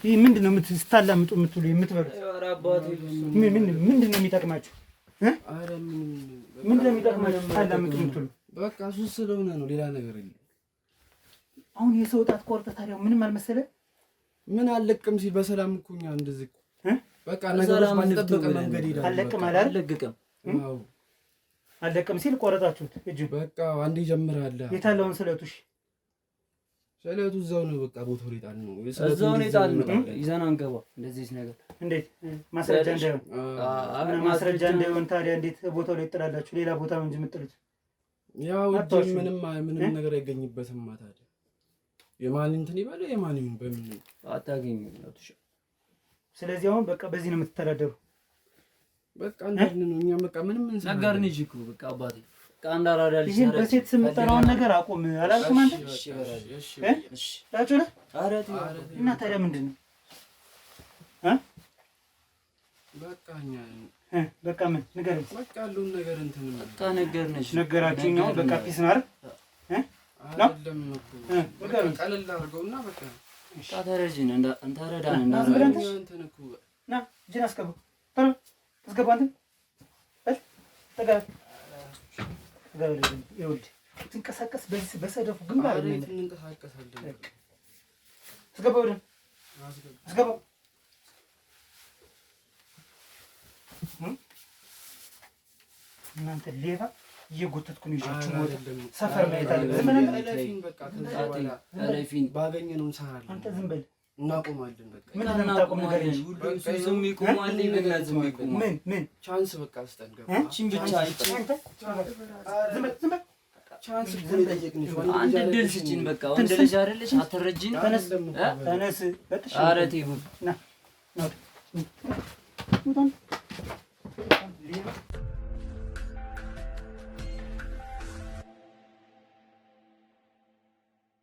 ይህ ምንድን ነው? ስታላምጡ የምትውሉ የምትበሉት ምንድን ነው የሚጠቅማችሁ? ምንድን ነው የሚጠቅማችሁ ስታላምጡ የምትውሉ? በቃ ሱስ ስለሆነ ነው፣ ሌላ ነገር የለም። አሁን የሰው ጣት ቆርጠህ ታዲያ ምንም አልመሰለህ? ምን አለቅም ሲል በሰላም እኮ እኛ እንደዚህ በቃ ነገሮች ባልጠበቀ መንገድ ይሄዳል። አለቅም አለ አይደል? አዎ አለቅም ሲል ቆረጣችሁት እጁ። በቃ አንዴ ጀምራለ። የታለውን ስለቱ? እሺ ስለቱ እዛው ነው። በቃ ቦታው ላይ ጣል ነው፣ እዛው ነው ጣል ነው። ይዘን አንገባ እንደዚህ ነገር እንዴት ማስረጃ እንዳይሆን ማስረጃ እንዳይሆን ታዲያ እንዴት ቦታው ላይ ትጥላላችሁ? ሌላ ቦታ ነው እንጂ የምትጥሉት። ያው እጅ ምንም ምንም ነገር አይገኝበትም። ታዲያ የማን እንትን ይበል የማን ይሁን በምን አታገኝም። ስለዚህ አሁን በቃ በዚህ ነው የምትተዳደሩ። በቃ እንዳልን ነው እኛ በቃ ምንም እንሰራ ነገርን እኮ በቃ አባቴ በቃ እንዳራዳ ልጅ ይሄን በሴት ስም የምጠራውን ነገር አቁም አላልኩም አንተ? እሺ እሺ እሺ እና ታዲያ ምንድን ነው በቃ እኛ በቃ ምን ንገረኝ። በቃ ያለውን ነገር እንትን በቃ ነገርንሽ ነገራችሁኝ። አሁን በቃ peace ነው አይደል? አይደለም እኮ ቀለል አድርገውና በቃ በቃ ተረጂን እንተረዳን እንትን እኮ ና እጅን አስገባው ቶሎ አስገባው። አንተ በል ጠጋ ጠጋ በል። ይኸውልህ ትንቀሳቀስ በዚህ በሰደፉ ግንባር እንንቀሳቀሳለን። አስገባው ወደ አስገባው። እናንተ ሌባ እየጎተትኩ ነው ይዣችሁ ወጣ። ሰፈር ማየት አለ። ዝም በል እረፊን ባገኘነው እንሰራለን። አንተ ዝም በል እናቆማለን። በቃ ምንድን ነው የምታቆም ነገር? ሁሉም ሰው ዝም ይቆማል። በቃ ዝም ይቆማል። ምን ምን chance በቃ ስጠን። ገባ እቺን ብቻ አንተ ዝም በል ዝም በል። chance እኮ ነው የጠየቅንሽ። አንድ እድል ስጪን። በቃ ወንድ ልጅ አይደለሽ? አትረጂን? ተነስ ተነስ። በጥሽ ኧረ ተይ ና ና ውጣ